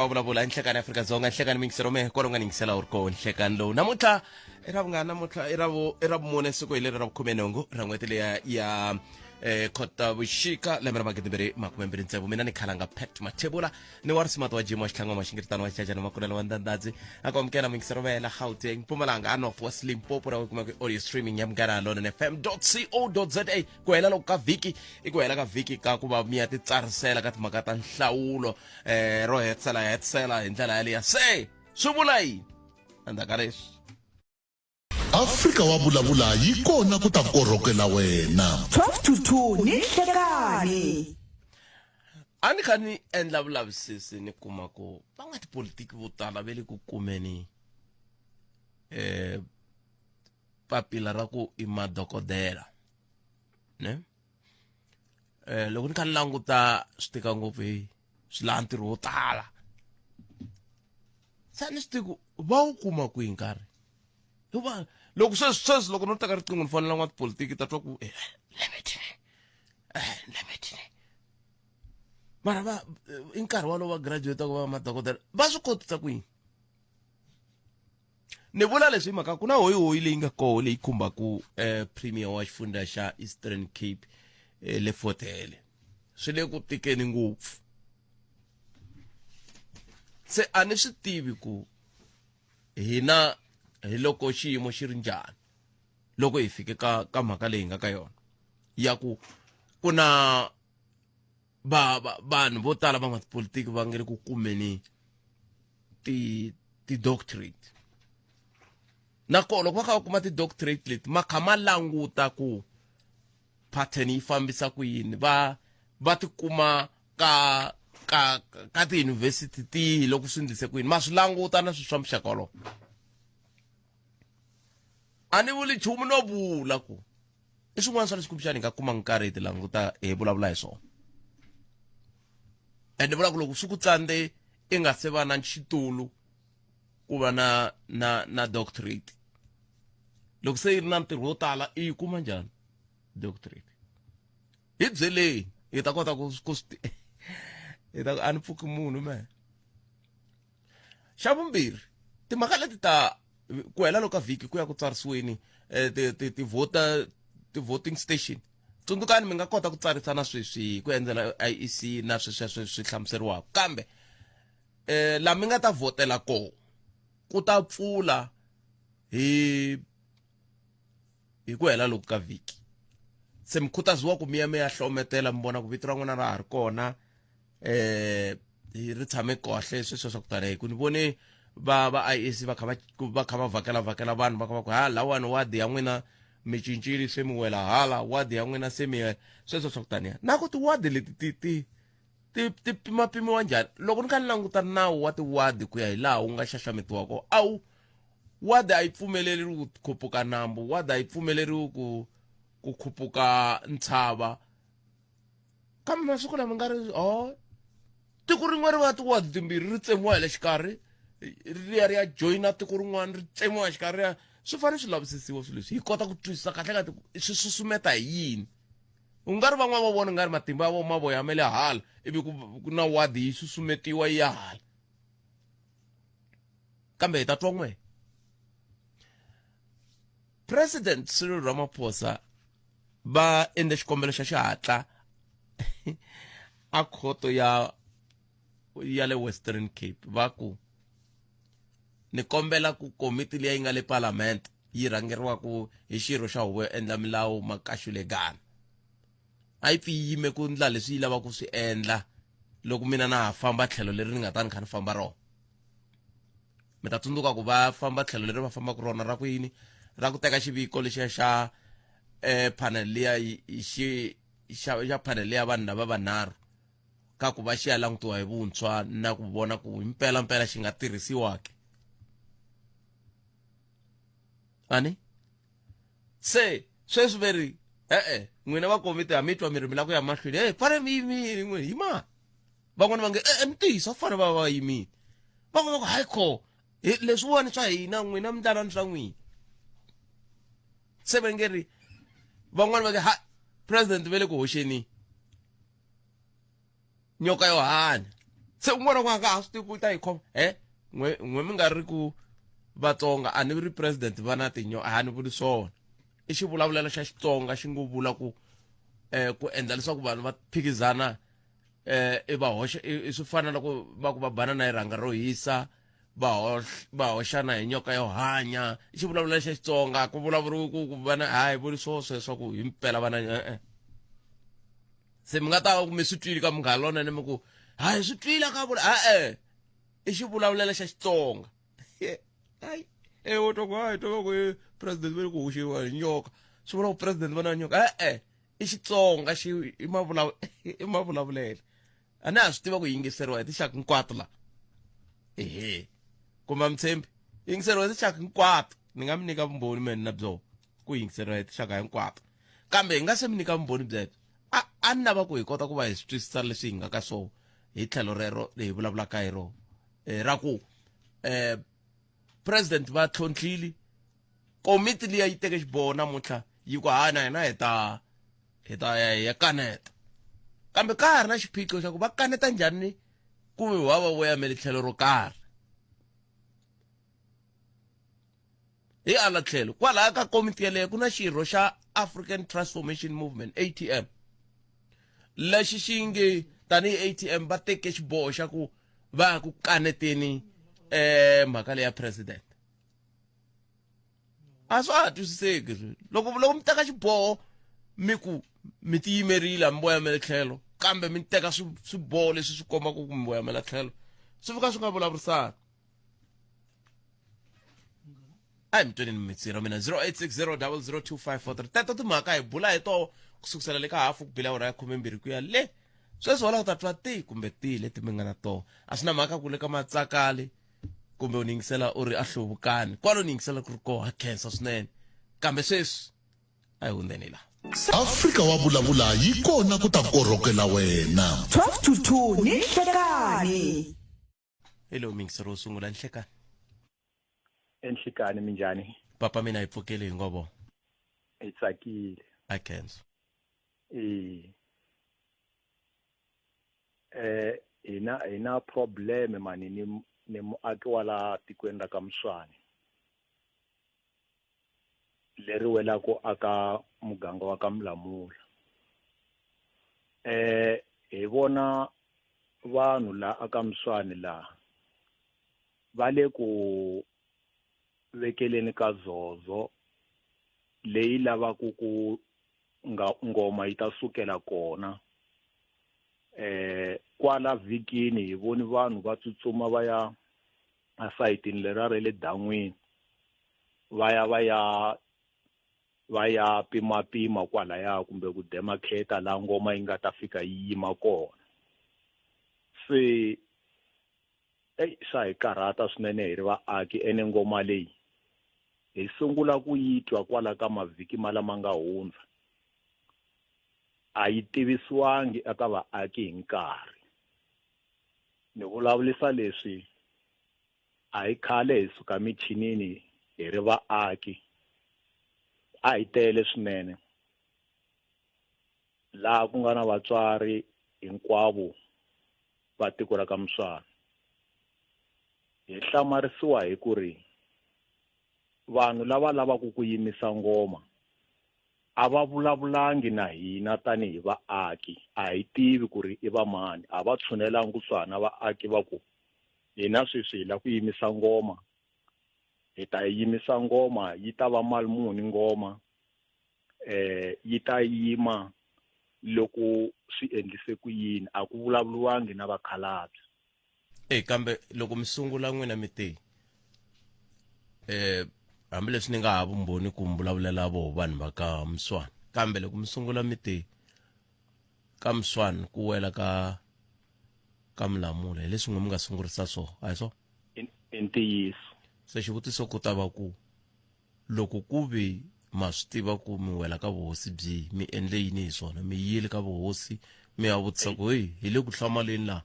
Va vulavula nhlekani Afrika-Dzonga, nhlekani mingiselo mehe kwalo nga ni yingisela u ri koho nhlekani lowu. Namuntlha i ra vungani? Namuntlha i ra vu i ra vumune, siku hi leri ra vukhumenhungu ra n'hweti leya ya Khotavuxika, lembe ra 2026. Mina ni khalanga Pat Mathebula, ni wa risimati wa Jim wa Xitlhangu wa Maxingiritano wa Xichachana Makulelo wa Ndandadzi. A ku amukela mingiselo mehe la Gauteng, Mpumalanga, a North West, Limpopo, ra ku kumeka audio streaming ya Munghana Lonene FM co za. Ku hela loko ka vhiki i ku hela ka vhiki ka ku va mi ya titsarisela ka timhaka ta nhlawulo ro hetisela hetisela hi ndlela yaleyo. Se swi vula yini endzhaku ka leswi? Afrika wa vulavula yi kona ku ta korhokela wena. 12 to 2 ni nhlekani. A ni kha ni endla vulavisisi ni kuma ku van'watipolitiki vo tala ve le ku kumeni papila ra ku i madokodela ne. Loko ni kha ni languta swi tika ngopfu, hi swi laha ntirho wo tala, se a ni swi tivi ku va wu kuma kwihi nkarhi, hikuva loko sweswi sweswi loko no teka riqingho ni fonela n'watipolitiki, ta twa ku lemethini, mara va i nkarhi walowo va graduate ku va madokodela, va swi kotisa ku yini? Ni vula leswi hi mhaka ku na hoyihoyi leyi nga koho leyi khumbaka premier wa xifundza xa Eastern Cape le Fort Hare. Swi le ku tikeni ngopfu, se a ni swi tivi ku hina hi loko xiyimo xi ri njhani loko hi fike ka mhaka leyi nga ka yona ya ku ku na va vanhu vo tala va n'watipolitiki va nge le ku kumeni ti doctorate. Nakona loko va kha va kuma ti-doctorate leti, ma kha ma languta ku pattern yi fambisa ku yini, va ti kuma ka tiyunivhesiti tihi, loko swi ndlise ku yini, ma swi languta na swilo swa muxaka wolowo. A ni vuli nchumu, no vula ku i swin'wana swa leswi kumbexana hi nga kuma nkarhi hi ti languta, hi vulavula hi swona. And ni vula ku loko swi ku tsandze i nga se va na xitulu ku va na doctorate, loko se yi ri na ntirho wo tala, i yi kuma njhani doctorate? Hi byeleni, hi ta kota ku swi hi ta a ni pfuki munhu me. Xa vumbirhi, timhaka leti ta ku hela loko ka vhiki ku ya ku tsarisiweni ti ti-voting station, tsundzukani mi nga kota ku tsarisa na sweswi hi ku endzela IEC na sweswi swi hlamuseriwaka, kambe la mi nga ta vhotela koho ku ta pfula hi ku hela loko ka vhiki. Se mi khutaziwa ku mi ya mi ya hlometela, mi vona ku vito ra n'wina ra ha ri kona, ri tshame kahle, sweswo swa ku tala. Hi ku ni vone va IEC va kha va vhakela vhakela vanhu, va kha va ku ha lawani wadi ya n'wina mi cincile, se mi wela hala, wadi ya n'wina se mi sweswo swa ku taniya. Na ku tiwadi leti ti pimapimiwa njhani? Loko ni kha ni languta nawu wa tiwadi ku ya hi laha wu nga xaxametiwa kona, a wu wadi a yi pfumeleriwi ku khupuka nambu, wadi a yi pfumeleriwi ku khupuka ntshava, kambe masiku lama nga ri o tiko rin'we ri va tiwadi timbirhi, ri tsemiwa hi le xikarhi, ri ya ri ya joyina tiko rin'wana, ri tsemiwa hi xikarhi ya. Swi fanele swi lavisisiwa swilo leswi, hi kota ku twisisa kahle kahle swi susumeta hi yini. U nga ri van'wana va vona nga ri matimba ya vona ma voyamele hala, ivi ku na wadi yi susumetiwa yi ya hala, kambe hi ta twa n'we. President Cyril Ramaphosa va endle xikombelo xa xihatla a khoto ya le Western Cape, va ku ni kombela ku komiti leyi yi nga le parliament yi rhangeriwaka hi xirho xa huvo yo endla milawu Makashule Gana a yi pfi yi yime ku ndla leswi yi lavaka ku swi endla loko mina na ha famba tlhelo leri ni nga ta ni kha ni famba rona. Mi ta tsundzuka ku va famba tlhelo leri va fambaka rona ra ku yini, ra ku teka xiviko lexiya xa panel liya xi xa panel ya vanhu lava vanharhu ka ku va xi ya langutiwa hi vuntshwa na ku vona ku himpela mpela xi nga tirhisiwa ke ani. Se sweswi ve ri e-e, n'wina va komiti ha mi twa mi ri mi lava ku ya mahlweni, hey, fanele mi yimile n'wina, yima. Van'wana va nge e-e, mi ntiyiso, a fanele va va yimile. Van'wana va ku hayi kho, leswiwani swa hina, n'wina mi ndlalani swa n'wina. Se va nge ri van'wana va nge ha president ve le ku hoxeni nyoka yo hanya. Se un'wana ku a nga ha swi tivi ku ta yi khoma e n'we n'we mi nga ri ku Vatsonga a ni ri president va na tinyo a ni vuli swona. I xivulavulelo xa Xitsonga xi ngo vula ku eh ku endla leswaku vanhu va phikizana eh i va hoxa i swi fana loko va ku va banana hi rhanga ro hisa va va hoxana hi nyoka yo hanya. I xivulavulelo xa Xitsonga ku vulavuriwi ku ku vana hayi vuli swo sweswo ku himpela vana e-e. Se mi nga ta va mi swi twile ka Munghana Lonene mi ku hayi swi twile ka vula e-e i xivulavulelo xa Xitsonga. Hayi e wo twa ku hayi twa va ku e president va le ku hoxiwa hi nyoka swi vula ku president va na nyoka e-e i Xitsonga xi i mavula i mavulavulelo a ni ha swi tiva ku yingiseriwa hi tinxaka hinkwato la ehe kumbe a mi tshembi yingiseriwa hi tinxaka hinkwato ni nga mi nyika vumbhoni mene na byona ku yingiseriwa hi tinxaka hinkwato kambe hi nga se mi nyika vumbhoni byebyo a a ni lava ku hi kota ku va hi swi twisisa leswi hi nga ka swona hi tlhelo rero leyi vulavulaka hi rona ra ku president va tlhontlhile komiti liya yi teke xiboho namuntlha yi ku ha na hina hi ta hi ta ya hi ya kaneta kambe ka ha ri na xiphiqo xa ku va kaneta njhani ku ve va va voyamele tlhelo ro karhi hi ala tlhelo kwalaya ka komiti yeleyo ku na xirho xa African Transformation Movement ATM lexi xi nge tanihi ATM va teke xiboho xa ku va ya ku kaneteni mhaka leya president a swa ha twisiseki loko loko mi teka xiboho mi ku mi tiyimerile a mi voyamele tlhelo kambe mi teka swiboho leswi swi kombaka ku mi voyamela tlhelo swi fika swi nga vulavurisani. A hi mi tweni ni mitsira mina 0860002543 teto timhaka hi bula hi toho ku sukusela le ka hafu ku bila awara ya khumembirhi ku ya le sweswi wala u ta twa ti kumbe ti leti mi nga na toho a swi na mhaka ku le ka matsakali kumbe u ni yingisela u ri a hluvukani kwalo ni yingisela ku ri koho ha khensa swinene kambe sweswi a hi hundzeni la. Afrika wa vulavula yi kona ku ta korhokela wena. 12 to 2 ni nhlekani. Hi lowu muyingiseri wo sungula nhlekani. Enhlekani minjhani? Papa mina hi pfukile hi ngovo. Hi tsakile. A khensa. E eh hina hi na problem mani ni ni muaki wa la tikweni ra ka Muswani leri welaka aka muganga wa ka Mulamula. Eh hi vona vanhu la aka Muswani la va le ku vekeleni ka zozo leyi lavaka ku nga ngoma yi ta sukela kona. Kwala vhikini hi voni vanhu va tsutsuma va ya esayitini leriya ra le dan'wini va ya va ya va ya pimapima kwalaya kumbe ku demarcate laha ngoma yi nga ta fika yi yima kona. Se eyi swa hi karhata swinene hi ri vaaki ene ngoma leyi hi sungula ku yi twa kwala ka mavhiki ma lama nga hundza a yi tivisiwangi eka vaaki hi nkarhi. Ni vulavulisa leswi a hi khale hi suka michinini hi ri vaaki a hi tele swinene laha ku nga na vatswari hinkwavo va tiko ra ka Muswana. Hi hlamarisiwa hi ku ri vanhu lava lavaka ku yimisa ngoma a va vulavulangi na hina tanihi vaaki a hi tivi ku ri i va mani a va tshunelangi kusuhana vaaki va ku hina sweswi hi lava ku yimisa ngoma hi ta yi yimisa ngoma yi ta va mali muni ngoma yi ta yima loko swi endlise ku yini a ku vulavuriwangi na vakhalabye. E kambe loko mi sungula n'wina mi te hambileswi ni nga ha vumbhoni ku mi vulavulela voho vanhu va ka Muswana kambe loko mi sungula mi te ka Muswana ku wela ka ka Mulamula hi leswi n'we mi nga sungurisa swona a hi swona? I ntiyiso. Se xivutiso ku ta va ku loko ku ve ma swi tiva ku mi wela ka vuhosi byihi mi endle yini hi swona mi yile ka vuhosi mi ya vutisa ku heyi hi le ku hlamaleni laha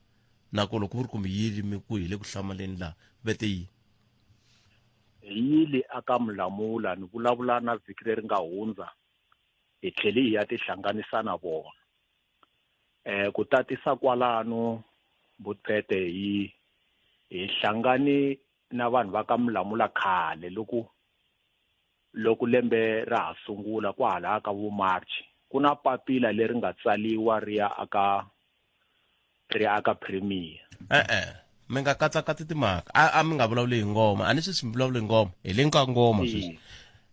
na ko loko ku ri ku mi yile mi ku hi le ku hlamaleni laha ve te yini? Hi yile aka Mulamula ni vulavula na vhiki leri nga hundza hi tlhele hi ya tihlanganisa na vona. Ku tatisa kwalano Butphete hi hi hlangani na vanhu va ka Mulamula khale loko loko lembe ra ha sungula kwahala ka vo March ku na papila leri nga tsaliwa ri ya aka ri ya aka premier. E-e mi nga katsakatsi timhaka, a mi nga vulavuli hi ngoma, a ni sweswi mi vulavuli hi ngoma, hi le ka ngoma sweswi.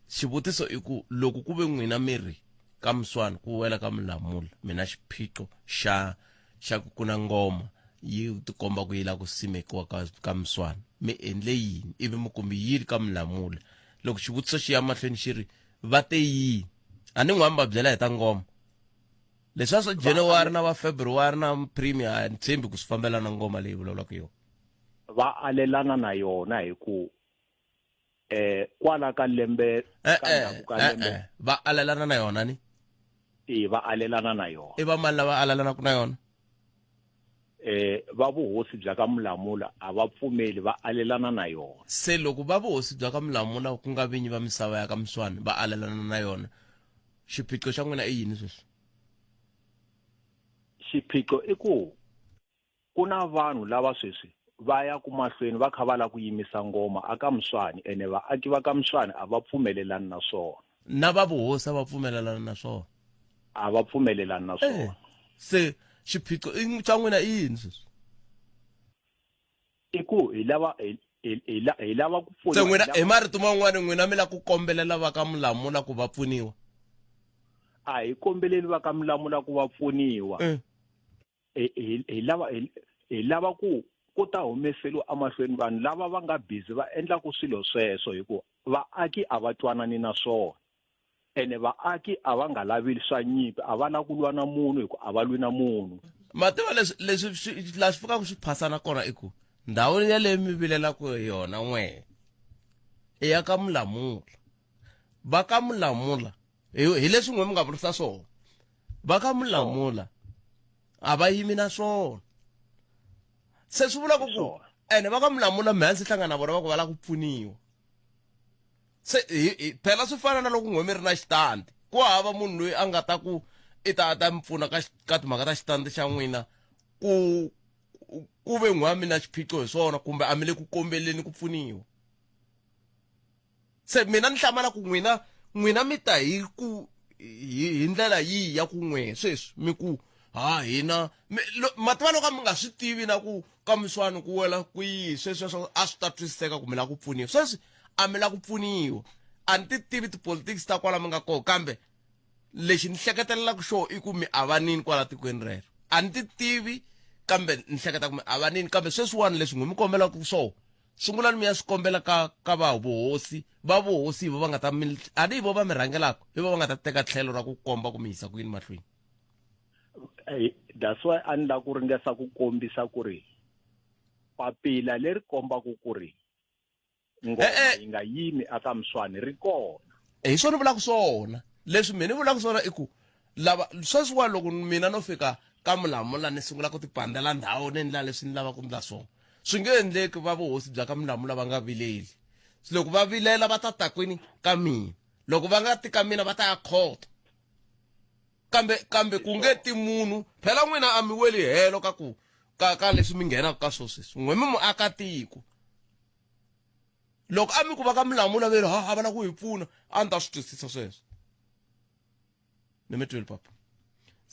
Xivutiso i ku loko ku ve n'wina mi ri ka Muswana ku wela ka Mulamula mi na xiphiqo xa xa ku ku na ngoma yi tikomba ku yi lava ku simekiwa ka ka Muswana, mi endle yini ivi mi kumbe yini ka Mulamula? Loko xivutiso xi ya mahlweni xi ri va te yini, a ni n'wa mi va byela hi ta ngoma leswiya swa January na va February na premier, a ni tshembi ku swi fambelana ngoma leyi vulavulaka yona. Va alelana na yona hi ku kwala ka lembe ka ndzhaku ka lembe va alelana na yona ni e va alelana na yona. I va mani lava alelanaka na yona? Va vuhosi bya ka Mulamula a va pfumeli, va alelana na yona. Se loko va vuhosi bya ka Mulamula ku nga vinyi va misava ya ka Muswana va alelana na yona, xiphiqo xa n'wina i yini sweswi? Xiphiqo i ku ku na vanhu lava sweswi va ya ku mahlweni va kha va lava ku yimisa ngoma aka Muswani, ene vaaki va ka Muswani a va pfumelelani na swona. Na va vuhosi a va pfumelelani na swona? A va pfumelelani na swona. Se xiphiqo xa n'wina i yini sweswi? I ku hi lava hi lava ku pfuniwa. Se n'wina hi marito man'wani n'wina mi lava ku kombelela va ka Mulamula ku va pfuniwa? A hi kombeleli va ka Mulamula ku va pfuniwa. Hi lava hi lava ku ku ta humeseriwa emahlweni vanhu lava va nga busy va endlaku swilo sweswo, hi ku vaaki a va twanani na swona, ene vaaki a va nga lavi swa nyimpi, a va lava ku lwa na munhu hi ku a va lwi na munhu. Ma tiva leswi leswi swi laha swi fikaka swi phasana kona i ku ndhawu yaleyo mi vilelaka yona n'we i ya ka Mulamula, va ka Mulamula hi leswi n'we mi nga vurisa swona, va ka Mulamula a va yimi na swona. Se swi vula ku ku ene va ka Mulamula mi hansi hlangana na vona va ku va lava ku pfuniwa. Se phela swi fana na loko n'we mi ri na xitandi, ku hava munhu loyi a nga ta ku i ta ta mi pfuna ka ka timhaka ta xitandi xa n'wina ku ku ve n'we a mi na xiphiqo hi swona kumbe a mi le ku kombeleni ku pfuniwa. Se mina ni hlamala ku n'wina n'wina mi ta hi ku hi ndlela yihi ya ku n'we sweswi mi ku ha hina ma tiva loko a mi nga swi tivi na ku ka Muswani ku wela kwihi sweswi sweswo a swi ta twisiseka ku mi lava ku pfuniwa. Sweswi a mi lava ku pfuniwa, a ni ti tivi tipolitics ta kwala mi nga kona, kambe lexi ni hleketelelaka xo i ku mi avanini kwala tikweni rero. A ni ti tivi kambe ni hleketa ku mi avanini, kambe sweswiwani leswi n'wi mi kombelaka swona, sungulani mi ya swi kombela ka ka va vuhosi. Va vuhosi hi vo va nga ta mi, a ni hi vo va mi rhangelaka, hi vo va nga ta teka tlhelo ra ku komba ku mi yisa ku yini mahlweni. That's why a ni lava ku ringesa ku kombisa ku ri papila leri kombaka ku ri ngoma yi nga yimi aka Muswani ri kona. Hi swona vulaka swona leswi mina ni vulaka swona i ku lava sweswiwa loko mina no fika ka Mulamula ni sungula ku tipandela ndhawu ni endla leswi ni lavaka ku endla swona, swi nge endleki va vuhosi bya ka Mulamula va nga vileli. Loko va vilela va ta ta kwini ka mina, loko va nga ti ka mina va ta ya khoto. Kambe kambe ku nge ti munhu phela n'wina a mi weli helo ka ku ka ka leswi mi nghenaka ka swo sweswi, n'we mi muakatiko. Loko a mi ku va ka Mulamula ve ri ha va lava ku hi pfuna, a ni ta swi twisisa sweswo. Ni mi twile papa.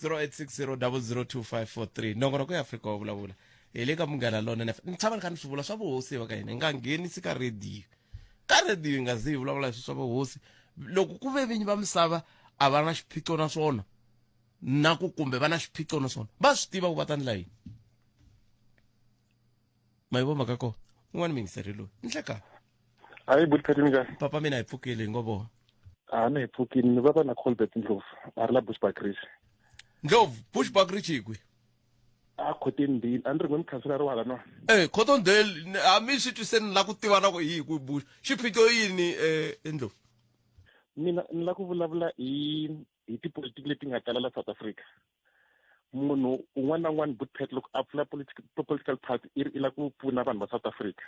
0860002543 nongonoko ya Afrika wa vulavula hi le ka Munghana Lonene. Ni tshama ni kha ni swi vula swa vuhosi va ka hina, hi nga nghenisi ka radio. Ka radio hi nga zi hi vulavula hi swa vuhosi. Loko ku ve vinyi va misava a va na xiphiqo na swona, na ku kumbe va na xiphiqo na swona, va swi tiva ku va ta ndla yini. Ma yi vo mhaka kona un'wana miyingiseri loyi nhleka. Hayi buti Pheti, minjhani? Papa mina hi pfukile hi ngo vona. A ni hi pfukile, ni va na Colbert Ndlovu a ri la Bushbuckridge. Ndlovu, Bushbuckridge hi kwi? A Cottonville, a ni ri n'we mukhanselara wa hala nwa. Cottonville, a mi swi twiseni ni la ku tiva na ku hi kwi Bush. Xiphiqo yini Ndlovu? Mina ni la ku vulavula hi hi tipolitiki leti nga tala la South Africa. Munhu un'wana na un'wana buti Phet loko a pfula political party i ri i la ku pfuna vanhu va South Africa.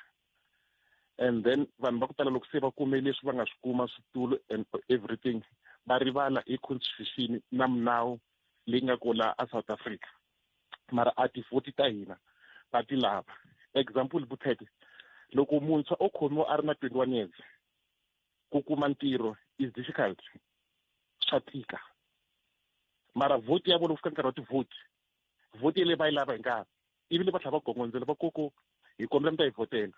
And then vanhu va ku tala loko se va kume leswi va nga swi kuma switulu and everything, va rivala hi constitution na minawu leyi nga kona a South Africa. Mara a tivhoti ta hina. Va ti lava. Example Buthete, loko muntshwa o khomiwa a ri na 21 years, ku kuma ntirho is difficult, swa tika. Mara vote ya vona ku fika nkarhi wa ti-vote, vote yeleyo va yi lava hi nkarhi, ivi va tlhela va gongondzela va koko hi kombela mi ta yi vhotela.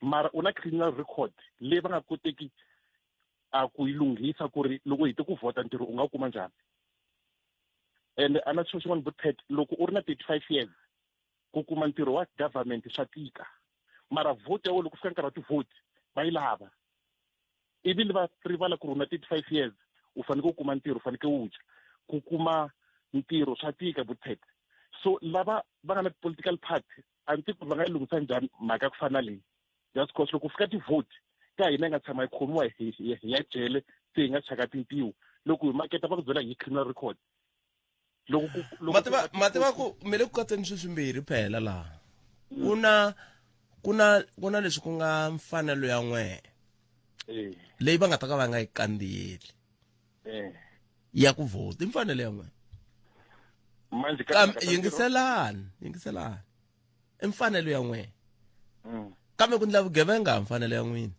Mara u na criminal record leyi va nga koteki a ku yi lunghisa ku ri loko hi te ku vhota ntirho u nga wu kuma njhani. And a na xilo xin'wana Buthete, loko u ri na 35 years ku kuma ntirho wa government swa tika. Mara vote ya wena loko fika nkarhi wa ti-vote va yi lava, ivi va rivala ku ri u na 35 years u fanekele u kuma ntirho, u fanekele u dya. Ku kuma ntirho swa tika Buthete. So lava va nga na political party a ni tivi ku va nga yi lunghisa njhani mhaka ya ku fana na leyi, just cause loko fika ti-vote ka hina hi nga tshama hi khomiwa hi ya jele se hi nga chaka tintiho, loko hi maketa va ku byela hi criminal record. Loko ku loko mativa ku mi le ku katseni swilo swimbirhi phela laha. Ku na leswi ku nga mfanelo ya n'wehe leyi va nga ta ka va nga yi kandziyeli ya ku vhota, i mfanelo ya n'wehe. Manje ka Kambe yingiselani, yingiselani, i mfanelo ya n'wehe, kambe ku ndla vugevenga a mfanelo ya n'wina.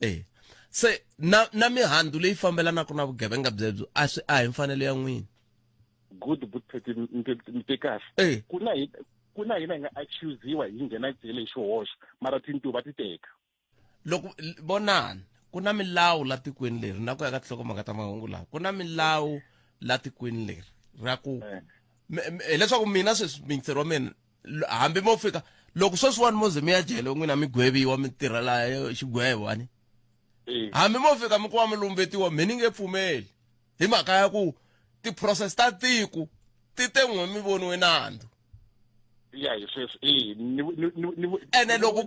Eh. Se na mihandzu leyi fambelanaka na vugevenga byebyo a swi a hi mfanelo ya n'wina. Good, Buthete, mi te kahle. Ku na hina hi nga accusiwa hi nghena jele hi xihoxo, mara tintiho va ti teka. Loko vonani, ku na milawu la tikweni leri na ku ya ka tinhlokomhaka ta mahungu laha, ku na milawu la tikweni leri ra ku hileswaku mina sweswi muyingiseri wa mina, hambi mo fika loko sweswiwani mo ze mi ya jele n'wina mi gweviwa mi tirhela xigwevo ani, hambi mo fika mi kuma mi lumbetiwa, mi ni nge pfumeli hi mhaka ya ku ti-process ta tiko ti te n'we mi voniwe nandzu. Ya, hi sweswo, eh, ni Ene loko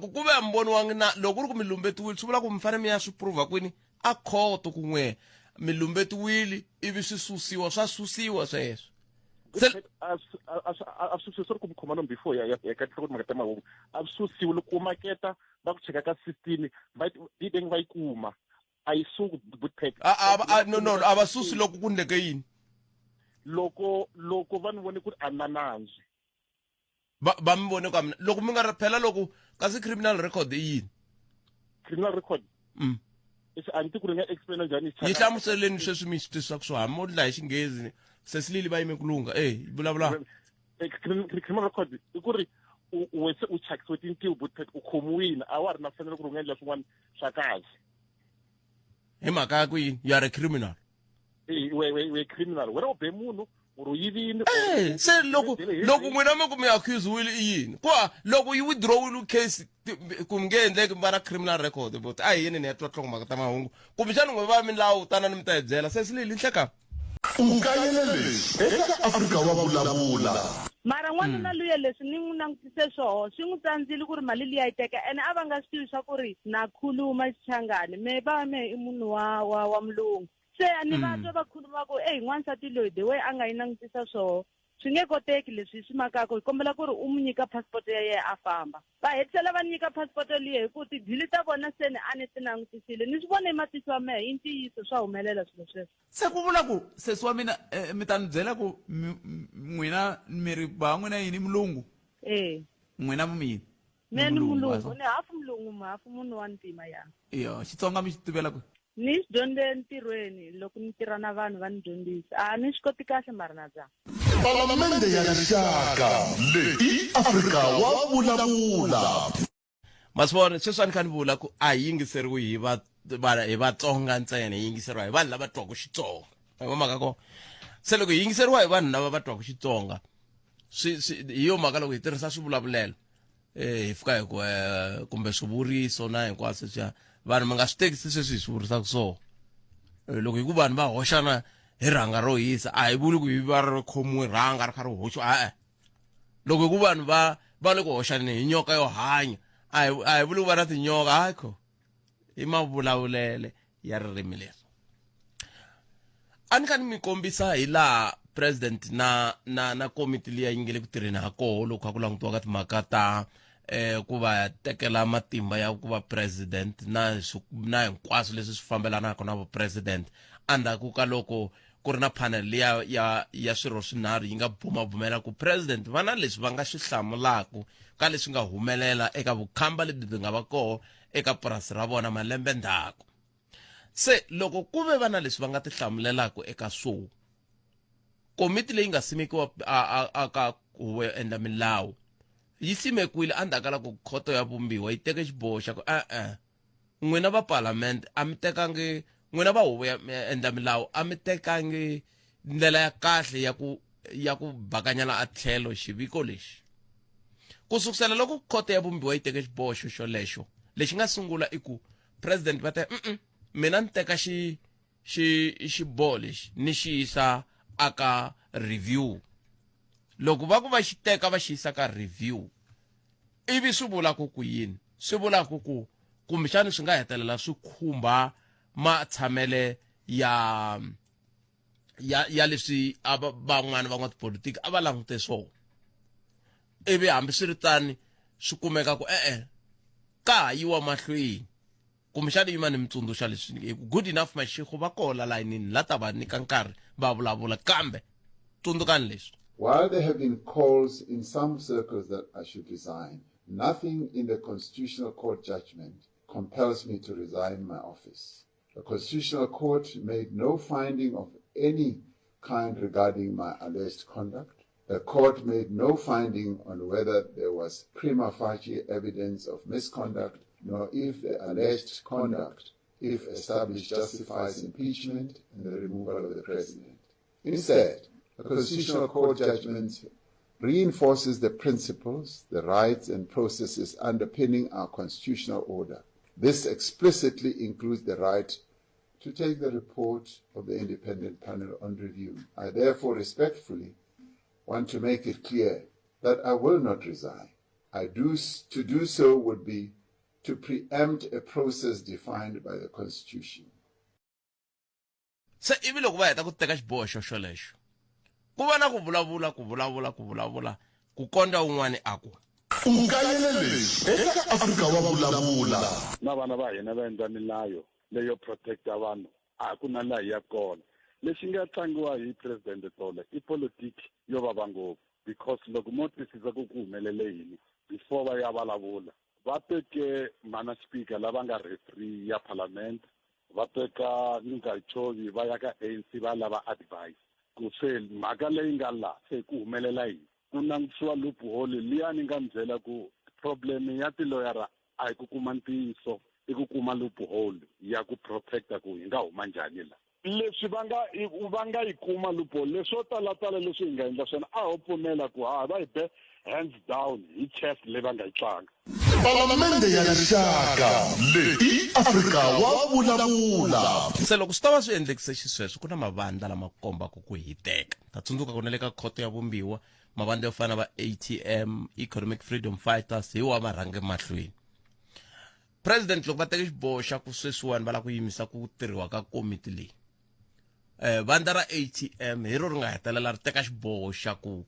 ku ve a mi voniwangi na loko ku ri ku mi lumbetiwile, swi vula ku mi fanele mi ya swi prova kwini? A khoto ku n'we mi lumbetiwile, ivi swi susiwa, swa susiwa sweswo. A swi susiwi ku mi khoma no before ya ka tinhloko timhaka ta mahungu, a swi susiwi. Loko u maketa va ku cheka ka system, va yi va yi kuma, a yi suki, Buthete. No, a va susi loko ku ndleke yini? Loko va ni vone ku ri a na nandzu. Va mi vone ka mina loko mi nga ri phela loko kasi criminal record i yini? Criminal record? A ni tivi ku ri nga explain njhani. Yi hlamuseleni sweswi mi swi twisaka swo hambi mo ndla hi Xinghezi. Sesilili va yime ku lungha e vulavula. Criminal record i ku ri wese u chakisiwe tintiho, Buthete, u khomiwile, a wa ha ri na mfanelo ku ri u nga endla swin'wana swa kahle. Hi mhaka ya ku yini? You are a criminal. We criminal, wena u be munhu or u yivini. Eh, se loko n'wina mi ku mi accuse-wile i yini ku loko yi withdrawile case ku mi nge endleki mi va na criminal record? But a hi yini ni ya twa nhlokomhaka ta mahungu, kumbexani n'we va milawu tanani mi ta hi byela. Sesilili nhleka. U kayele leswi eka Afrika wa Vulavula. Mara n'wanuna luya, leswi ni n'wi langutise swoho, swi n'wi tsandzile ku ri mali liya yi teka, ene a va nga swi tivi swa ku ri na khuluma Xichangani. Me va me i munhu wa mulungu, se ni va twa va khuluma ku eyi, n'wansati loyi, the way a nga yi langutisa swoho, swi nge koteki leswi hi swi makaka, hi kombela ku ri u n'wi nyika passport ya yena a famba. Va hetisela va nyika passport liya, hi ku tidili ta vona se ni a ni ti langutisile, ni swi vone hi matihlo ya mehe, i ntiyiso, swa humelela swilo sweswo. Se ku vula ku sesi wa mina, mi ta ni byela ku n'wina mi ri ba n'wina yini, mulungu? Eh. N'wina mi yini? Mina ni mulungu, ni hafu mulungu, hafu munhu wa ntima ya. Iyo, Xitsonga mi xi tivela ku? Ni xi dyondze entirhweni, loko ni tirha na vanhu va ni dyondzisa. A ni swi koti kahle mara na zama. Palamende ya Rixaka, leyi i Afrika wa Vulavula. Masivona sweswi a ni kha ni vula ku a hi yingiseriwi hi Vatsonga ntsena, hi yingiseriwa hi vanhu lava twaka Xitsonga. Hi mhaka ko se loko hi yingiseriwa hi vanhu lava va twaka Xitsonga, swi hi yo mhaka loko hi tirhisa swivulavulelo, hi fika hi ku kumbe swivuriso na hinkwaswo leswiya, vanhu mi nga swi tekisi sweswi hi swi vurisaka so. Loko hi ku vanhu va hoxana hi rhanga ro hisa, a hi vuli ku hi va ri khomiwe rhanga ri kha ri hoxiwa, e-e. Loko hi ku vanhu va le ku hoxaneni hi nyoka yo hanya, a hi vuli ku va na tinyoka, hayi kho, i mavulavulele ya ririmi leri. A ni kha ni mi kombisa hi laha president na komiti liya yi nge le ku tirheni ha koho loko kha ku langutiwa ka timhaka ta ku va tekela matimba ya ku va president na hinkwaswo leswi swi fambelanaka na vu president endzhaku ka loko ku ri na panel liya ya ya swirho swinharhu yi nga bumabumela ku president va na leswi va nga swi hlamulaku ka leswi nga humelela eka vukhamba lebyi byi nga va koho eka purasi ra vona malembe ndzhaku. Se loko ku ve va na leswi va nga tihlamulelaka eka swo, komiti leyi nga simekiwa a, a, a ka huvo yo endla milawu yi simekiwile endzhaku ka loko khoto ya vumbiwa yi teke xiboho xa ku e-e n'wina va palamende a mi tekangi n'wina va huvo ya endla milawu a mi tekangi ndlela ya kahle ya ku ya ku bakanyela a tlhelo xiviko lexi. Ku sukusela loko khoto ya vumbiwa yi teke xiboho xo xolexo lexi nga sungula i ku president va te mm mina ni teka xi xi xiboho lexi ni xi yisa aka review. Loko va ku va xi teka va xi yisa ka review ivi swi vula ku ku yini? Swi vula ku ku kumbexani swi nga hetelela swi khumba matshamele ya ya ya leswi a van'wana van'watipolitiki a va langute swona. Ivi hambiswiritani swi kumeka ku e-e ka ha yiwa mahlweni. Kumbexana yima ni mi tsundzuxa leswi hi ku good enough Mashego va koho la layinini la ta va nyika nkarhi va vulavula kambe tsundzukani leswi. While there have been calls in some circles that I should resign, nothing in the Constitutional Court judgment compels me to resign my office. The Constitutional Court made no finding of any kind regarding my alleged conduct. The court made no finding on whether there was prima facie evidence of misconduct, nor if the alleged conduct, if established, justifies impeachment and the removal of the president. Instead, the Constitutional Court judgment reinforces the principles, the rights and processes underpinning our constitutional order. This explicitly includes the right to take the report of the independent panel on review. I therefore respectfully want to make it clear that I will not resign. I do, to do so would be to preempt a process defined by the Constitution. Se ivi loko va heta ku teka xiboho xo xolexo, ku va na ku vulavula, ku vulavula, ku vulavula, ku kondza un'wana a ku. U kayele leswi eka Afrika Wa Vulavula. Na vana va hina va endla milayo leyo protecta vanhu a ku na laha hi yaka kona. Lexi nga tlangiwa hi President tolo i politiki yo vava ngopfu because loko mo twisisa ku ku humelele yini before va ya vulavula va teke mhana speaker lava nga referee ya parliament va teka Ngungayitshovi va ya ka ANC va lava advice ku se mhaka leyi nga la se ku humelela yini ku langutisiwa loophole liya ni nga mi byela ku problem ya tiloyara a hi ku kuma ntiyiso i ku kuma loophole ya ku protecta ku hi nga huma njhani la leswi va nga va nga yi kuma loophole leswo talatala leswi hi nga endla swona a ho pfumela ku ha va hi be hands down hi chess leyi va nga yi tlanga. Palamende ya Rixaka leyi i Afrika wa vulavula. Se loko swi ta va swi endlekise xisweswo, ku na mavandla lama kombaka ku hiteka. Ta tsundzuka ku na le ka Khoto ya Vumbiwa, mavandla yo fana na va ATM, Economic Freedom Fighters hi wa ma rhange mahlweni. President loko va teke xiboho xa ku sweswiwani va lava ku yimisa ku tirhiwa ka komiti leyi, vandla ra ATM hi ro ri nga hetelela ri teka xiboho xa ku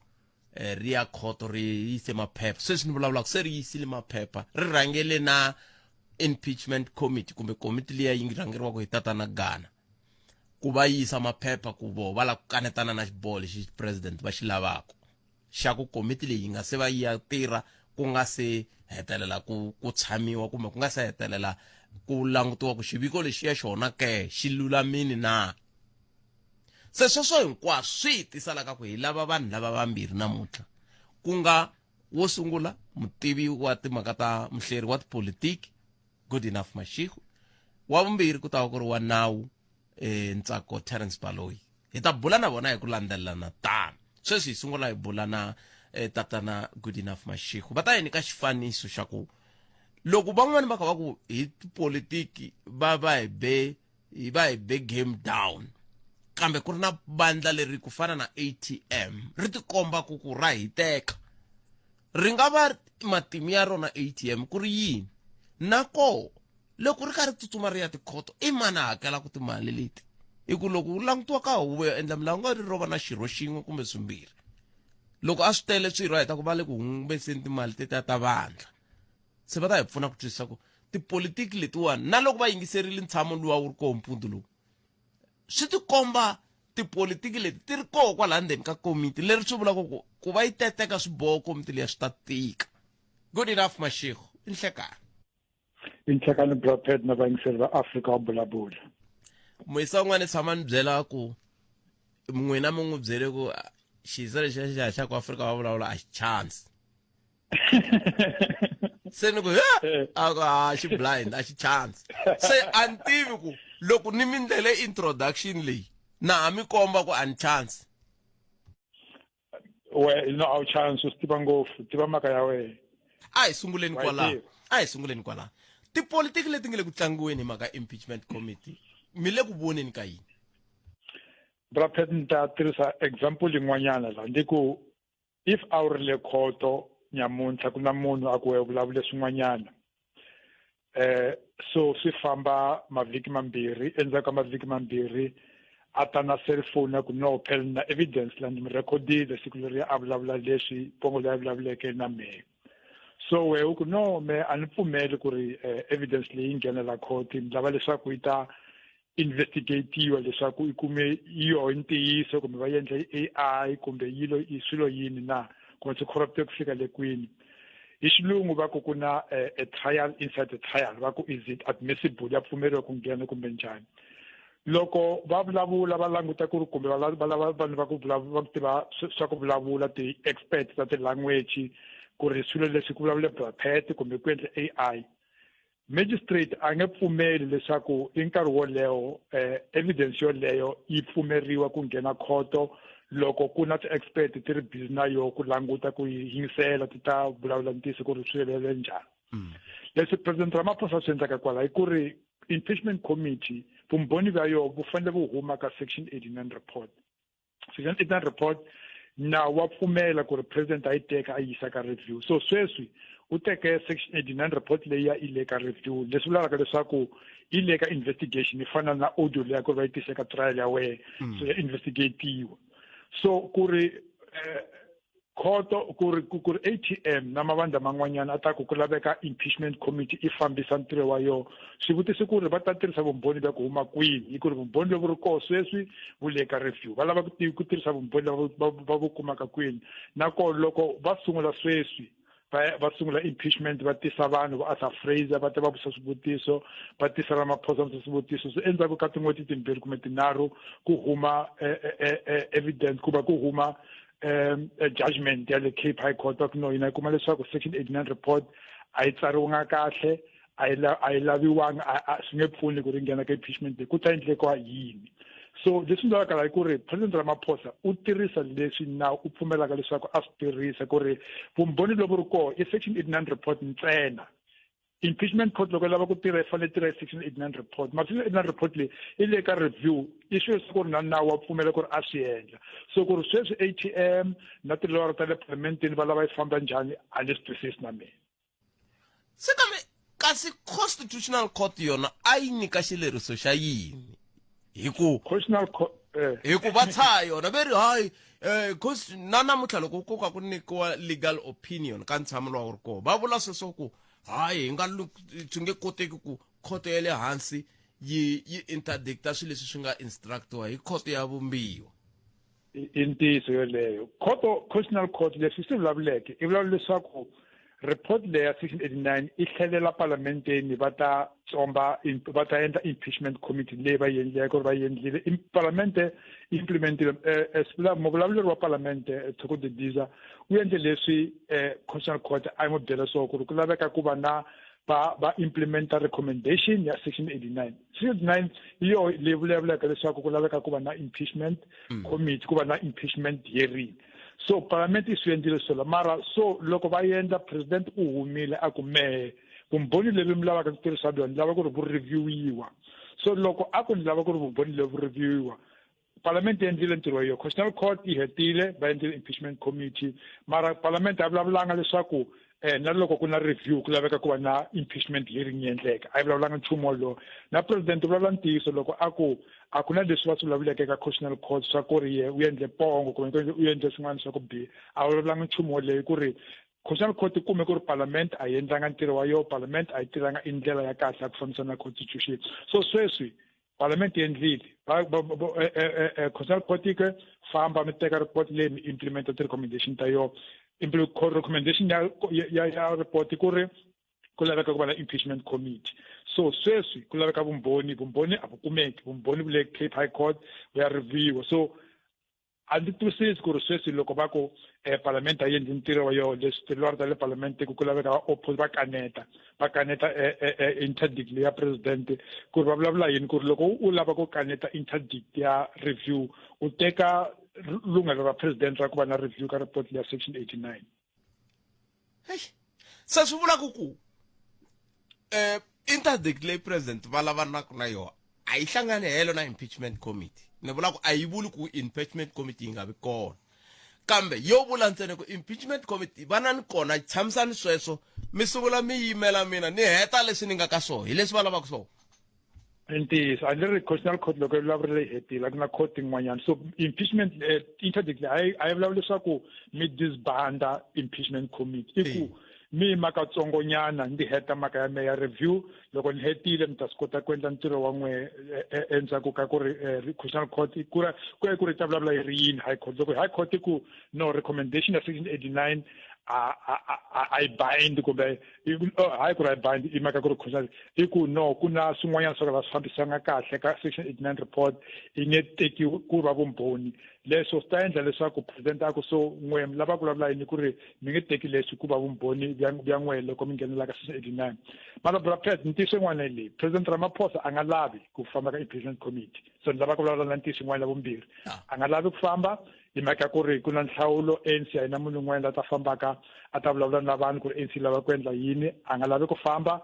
ri ya khoto ri yise maphepha. Sweswi ni vulavulaka se ri yisile maphepha, ri rhangele na impeachment committee kumbe komiti liya yi rhangeriwaka hi tatana Gana ku va yisa maphepha ku voho va lava ku kanetana na xiboho lexi president va xi lavaka xa ku komiti leyi yi nga se va yi ya tirha ku nga se hetelela ku ku tshamiwa kumbe ku nga se hetelela ku langutiwa ku xiviko lexiya xona ke xi lulamini na. Se sweswo hinkwaswo swi hi tisa la ka ku hi lava vanhu lava vambirhi namuntlha, ku nga wo sungula mutivi wa timhaka ta muhleri wa tipolitiki Goodenough Mashego, wa vumbirhi ku ta va ku ri wa nawu Ntsako Terence Baloyi. Hi ta bula na vona hi ku landzelelana tano. Sweswi hi sungula hi bula na tatana Goodenough Mashego, va ta hi nyika xifaniso xa ku loko van'wani va kha va ku hi tipolitiki va va hi be hi va hi be game down, kambe ku ri na vandla leri ku fana na ATM ri tikomba ku ku ra hiteka, ri nga va matimu ya rona ATM ku ri yini? Na koho loko ri karhi tsutsuma ri ya tikhoto, i mani a hakelaka timali leti? I ku loko u langutiwa ka huvo yo endla milawu nga ri ro va na xirho xin'we kumbe swimbirhi, loko a swi tele swirho a hi ta ku va le ku humeseni timali tetiya ta vandla. Se va ta hi pfuna ku twisisa ku tipolitiki letiwani na loko va yingiserile ntshamo luwa wu ri koho mpundzu lowu, swi tikomba Tipolitiki leti ti ri koho kwalaha ndzeni ka komiti, leri swi vulaka ku ku va yi teteka swiboho komiti liya swi ta tika. Good enough Mashego, i nhlekani. I nhlekani Bra Pat na vayingiseri va Afrika wa Bulabula. Muyisa un'wana i tshama ni byela ku n'wina mi n'wi byele ku xiyisa lexiya xi haxaka Afrika wa vulavula a xi chance. Se ni ku he a ku a xi blind a xi chance. Se a ni tivi ku loko ni mi ndlele introduction leyi na ha mi komba ku a ni chance. We no a wu chance, u swi tiva ngopfu, tiva mhaka ya wena. A hi sunguleni kwalaho, a hi sunguleni kwalaho. Tipolitiki leti nga le ku tlangiweni hi mhaka impeachment committee mi le ku voneni ka yini? Bra Pat, ni ta tirhisa example yin'wanyana la ndi ku if a wu ri le khoto nyamuntlha ku na munhu a ku we vulavule swin'wanyana, so swi famba mavhiki mambirhi, endzhaku ka mavhiki mambirhi a ta na cellphone ya ku no phela na evidence la ni mi rhekhodile siku leri a vulavula leswi pongo leyi a vulavuleke na mehe. So wehe u ku no me a ni pfumeli ku ri evidence leyi nghenela court, ni lava leswaku yi ta investigatiwa leswaku i kume yoho ntiyiso kumbe va endla i AI kumbe yilo i swilo yini na kumbe swi corrupte ku fika le kwini. Hi xilungu va ku ku na a trial inside the trial, va ku is it admissible, ya pfumeriwa ku nghena kumbe njhani. Loko va vulavula va languta ku ri kumbe va lava vanhu va ku va ku tiva swa ku vulavula, ti-expert ta ti-language, ku ri swilo leswi ku vulavule Bra Pat kumbe ku endle AI, magistrate a nge pfumeli leswaku i nkarhi wolewo evidence yoleyo yi pfumeriwa ku nghena khoto loko ku na ti-expert ti ri busy na yo ku languta ku yi yingisela ti ta vulavula ntiyiso ku ri swi helele njhani. Leswi President Ramaphosa swi endlaka kwala i ku ri impeachment committee vumbhoni bya yona bu fanele bu huma ka section 89 report. Section 89 report nawu wa pfumela ku ri president a yi teka a yisa ka review. So sweswi u teke section 89 report leyi ya i le ka review, leswi vulaka leswaku yi le ka investigation, yi fana na audio leya ku ri va yi tise ka trial ya wena, so ya investigatiwa. So ku ri khoto ku ri ku ri ATM na mavandla man'wanyana a ta ku ku laveka impeachment committee i fambisa ntirho wa yona, swivutiso ku ri va ta tirhisa vumbhoni bya ku huma kwini, hi ku ri vumbhoni lovu ri koho sweswi vu le ka review, va lava ku tirhisa vumbhoni lava va vu kumaka kwini. Nakona loko va sungula sweswi va sungula impeachment, va tisa vanhu va Arthur Fraser va ta va vutisa swivutiso, va tisa Ramaphosa va vutisa swivutiso, so endzhaku ka tin'hweti timbirhi kumbe tinharhu ku huma evidence ku va ku huma judgment ya le Cape High Court, va ku no hina hi kuma leswaku section 89 report a yi tsariwanga kahle, a yi a yi laviwanga, swi nge pfuni ku ri nghena ka impeachment leyi, ku ta endlekiwa yini. So leswi endlaka la i ku ri President Ramaphosa u tirhisa leswi nawu u pfumelaka leswaku a swi tirhisa, ku ri vumbhoni lobu ri koho i section 89 report ntsena. Impeachment court loko yi lava ku tirha yi fanele tirha hi section 89 report, mara section 89 report leyi i le ka review, i swilo swa ku ri na nawu wa pfumela ku ri a swi endla. So ku ri sweswi ATM na tilawara ta le palamenteni va lava yi famba njhani a ni swi twisisi na mina. Se kambe kasi Constitutional Court yona a yi nyika xileriso xa yini? Hi ku Constitutional Court hi ku va tshaha yona ve ri hayi na namuntlha loko ko ka ku nyikiwa legal opinion ka ntshamo lowu wu ri koho, va vula sweswo ku hayi hi nga swi nge koteki ku khoto ya le hansi yi yi interdicta swilo leswi swi nga instructiwa hi khoto ya vumbiwa. I ntiyiso yoleyo. Khoto, Constitutional Court, leswi swi vulavuleke i vulavula leswaku report leya section 89 i tlhelela palamenteni, va ta tsomba, va ta endla impeachment committee leyi va yi endleke ku ri va yi endlile palamente implementile. Muvulavuleri wa palamente Thoko Didiza u endle leswi Constitutional Court a yi n'wi byela swona ku ri ku laveka ku va na va va implementa recommendation ya section 89. Section 89 hi yo leyi vulavulaka leswaku ku laveka ku va na impeachment committee, ku va na impeachment hearing. So parliament i swi endlile swona, mara so loko va endla president u humile a ku mehe vumbhoni lebyi mi lavaka ku tirhisa byona ni lava ku ri vu reviewiwa. So loko a ku ni lava ku ri vumbhoni lebyi reviewiwa, parliament yi endlile ntirho wa yona, Constitutional Court yi hetile, va endlile impeachment committee, mara parliament a vulavulanga leswaku na loko ku na review ku laveka ku va na impeachment hearing yi endleka, a yi vulavulanga nchumu wolowo. Na president u vulavula ntiyiso loko a ku a ku na leswi va swi vulavuleke ka Constitutional Court swa ku ri ye u endle pongo kumbe u endle swin'wana swa ku biha, a vulavulanga nchumu woleyo, ku ri Constitutional Court yi kume ku ri parliament a yi endlanga ntirho wa yona, parliament a yi tirhanga i ndlela ya kahle ya ku fambisana na constitution. So sweswi Parliament yi endlile constitutional court yi ke famba mi teka report leyi mi implementa ti-recommendation ta yona. Recommendation ya report ku ri ku laveka ku va na impeachment committee. So sweswi ku laveka vumbhoni, vumbhoni a vu kumeki, vumbhoni vu le Cape High Court vu ya review. So a ndzi twisisi ku ri sweswi loko va ku palamende a yi endli ntirho wa yona, leswi tilwari ta le palamende ku laveka va oppose, va kaneta, va kaneta interdict leya president, ku ri va vulavula yini, ku ri loko u lava ku kaneta interdict ya review u teka lunghelo ra president ra ku va na review ka report ya section 89. Se swi vulaka ku interdict leyi president va lavanaka na yona a yi hlangani helo na impeachment committee. Ni vula ku a yi vuli ku impeachment committee yi nga vi kona, kambe yo vula ntsena ku impeachment committee va na ni kona, tshamisani sweswo mi sungula mi yimela mina ni heta leswi ni nga ka swona, hi leswi va lavaka swona. I ntiyiso, a ni ri constitutional court loko yi vulavurile yi hetile, a ku na court yin'wanyana. So impeachment interdict a yi vulavuli leswaku mi disbanda impeachment committee, i ku mi yima katsongonyana ndzi heta mhaka ya meya review, loko ni hetile mi ta swi kota ku endla ntirho wa n'we endzhaku ka ku ri constitutional court ku ri ku ya ku ri ta vulavula yi ri yini high court. Loko high court ku no, recommendation ya section 89 a yi bind, kumbe hayi ku ri a yi bind, i mhaka ku ri constitutional i ku no, ku na swin'wanyana swo ka va swi fambisanga kahle ka section 89 report, yi nge tekiwi ku va vumbhoni. Leswo swi ta endla leswaku president a ku so n'we mi lava ku vulavula yini ku ri mi nge teki leswi ku va vumbhoni bya n'we loko mi nghenela ka section 89. Mara bra Pat, ntiyiso yin'wana leyi, President Ramaphosa a nga lavi ku famba ka impeachment committee. So ni lava ku vulavula na ntiyiso yin'wana ya vumbirhi, a nga lavi ku famba hi mhaka ku ri ku na nhlawulo, ANC a yi na munhu un'wana la ta fambaka a ta vulavula na vanhu ku ri ANC lava ku endla yini. A nga lavi ku famba.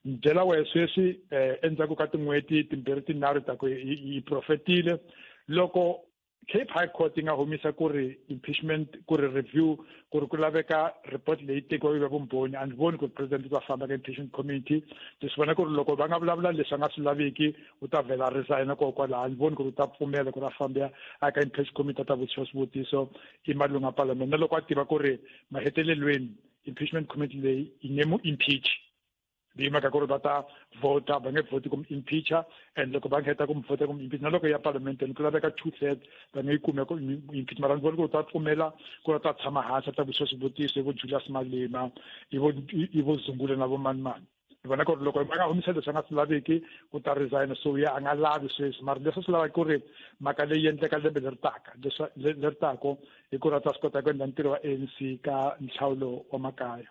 Ni byela wehe sweswi, endzhaku ka tin'hweti timbirhi tinharhu ta ku yi profetile, loko Cape High Court yi nga humisa ku ri impeachment, ku ri review, ku ri ku laveka report leyi tekiwa yi va vumbhoni, a ndzi voni ku ri president u ta famba ka impeachment committee. Ndzi swi vona ku ri loko va nga vulavula leswi a nga swi laviki, u ta vhela a resigna koho kwalaho. A ndzi voni ku ri u ta pfumela ku ri a fambe a ka impeachment committee a ta vutisiwa swivutiso i malunga parliament, na loko a tiva ku ri mahetelelweni impeachment committee leyi yi nge mu impeach, hi mhaka ku ri va ta vhota, va nge vhoti ku mu impeacha. And loko va heta ku mu vhota ku mu impeach, na loko ya parliamenteni ku laveka two third, va nge yi kume ku impeach. Mara ni voni ku u ta pfumela ku ri a ta tshama hansi a ta vutisiwa swivutiso hi vo Julius Malema, hi vo Zungula na vo mani mani. Ni vona ku ri loko va nga humisa leswi a nga swi laviki, u ta resign. So ya a nga lavi sweswi, mara leswi swi lavaka ku ri mhaka leyi endleka lembe leri taka, leswi leri tako, hi ku ri a ta swi kota ku endla ntirho wa ANC ka nhlawulo wa makaya.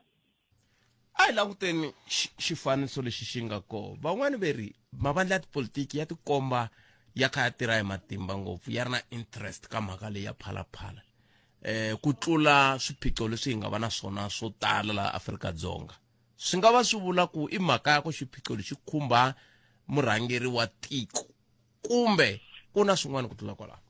A hi languteni xifaniso lexi xi nga kona. Van'wani ve ri mavandla ya tipolitiki ya tikomba ya kha ya tirha hi matimba ngopfu, ya ri na interest ka mhaka leyi ya Phalaphala ku tlula swiphiqo leswi hi nga va na swona swo tala laha Afrika-Dzonga. Swi nga va swi vula ku i mhaka ya ku xiphiqo lexi khumba murhangeri wa tiko, kumbe ku na swin'wana ku tlula kwalaho?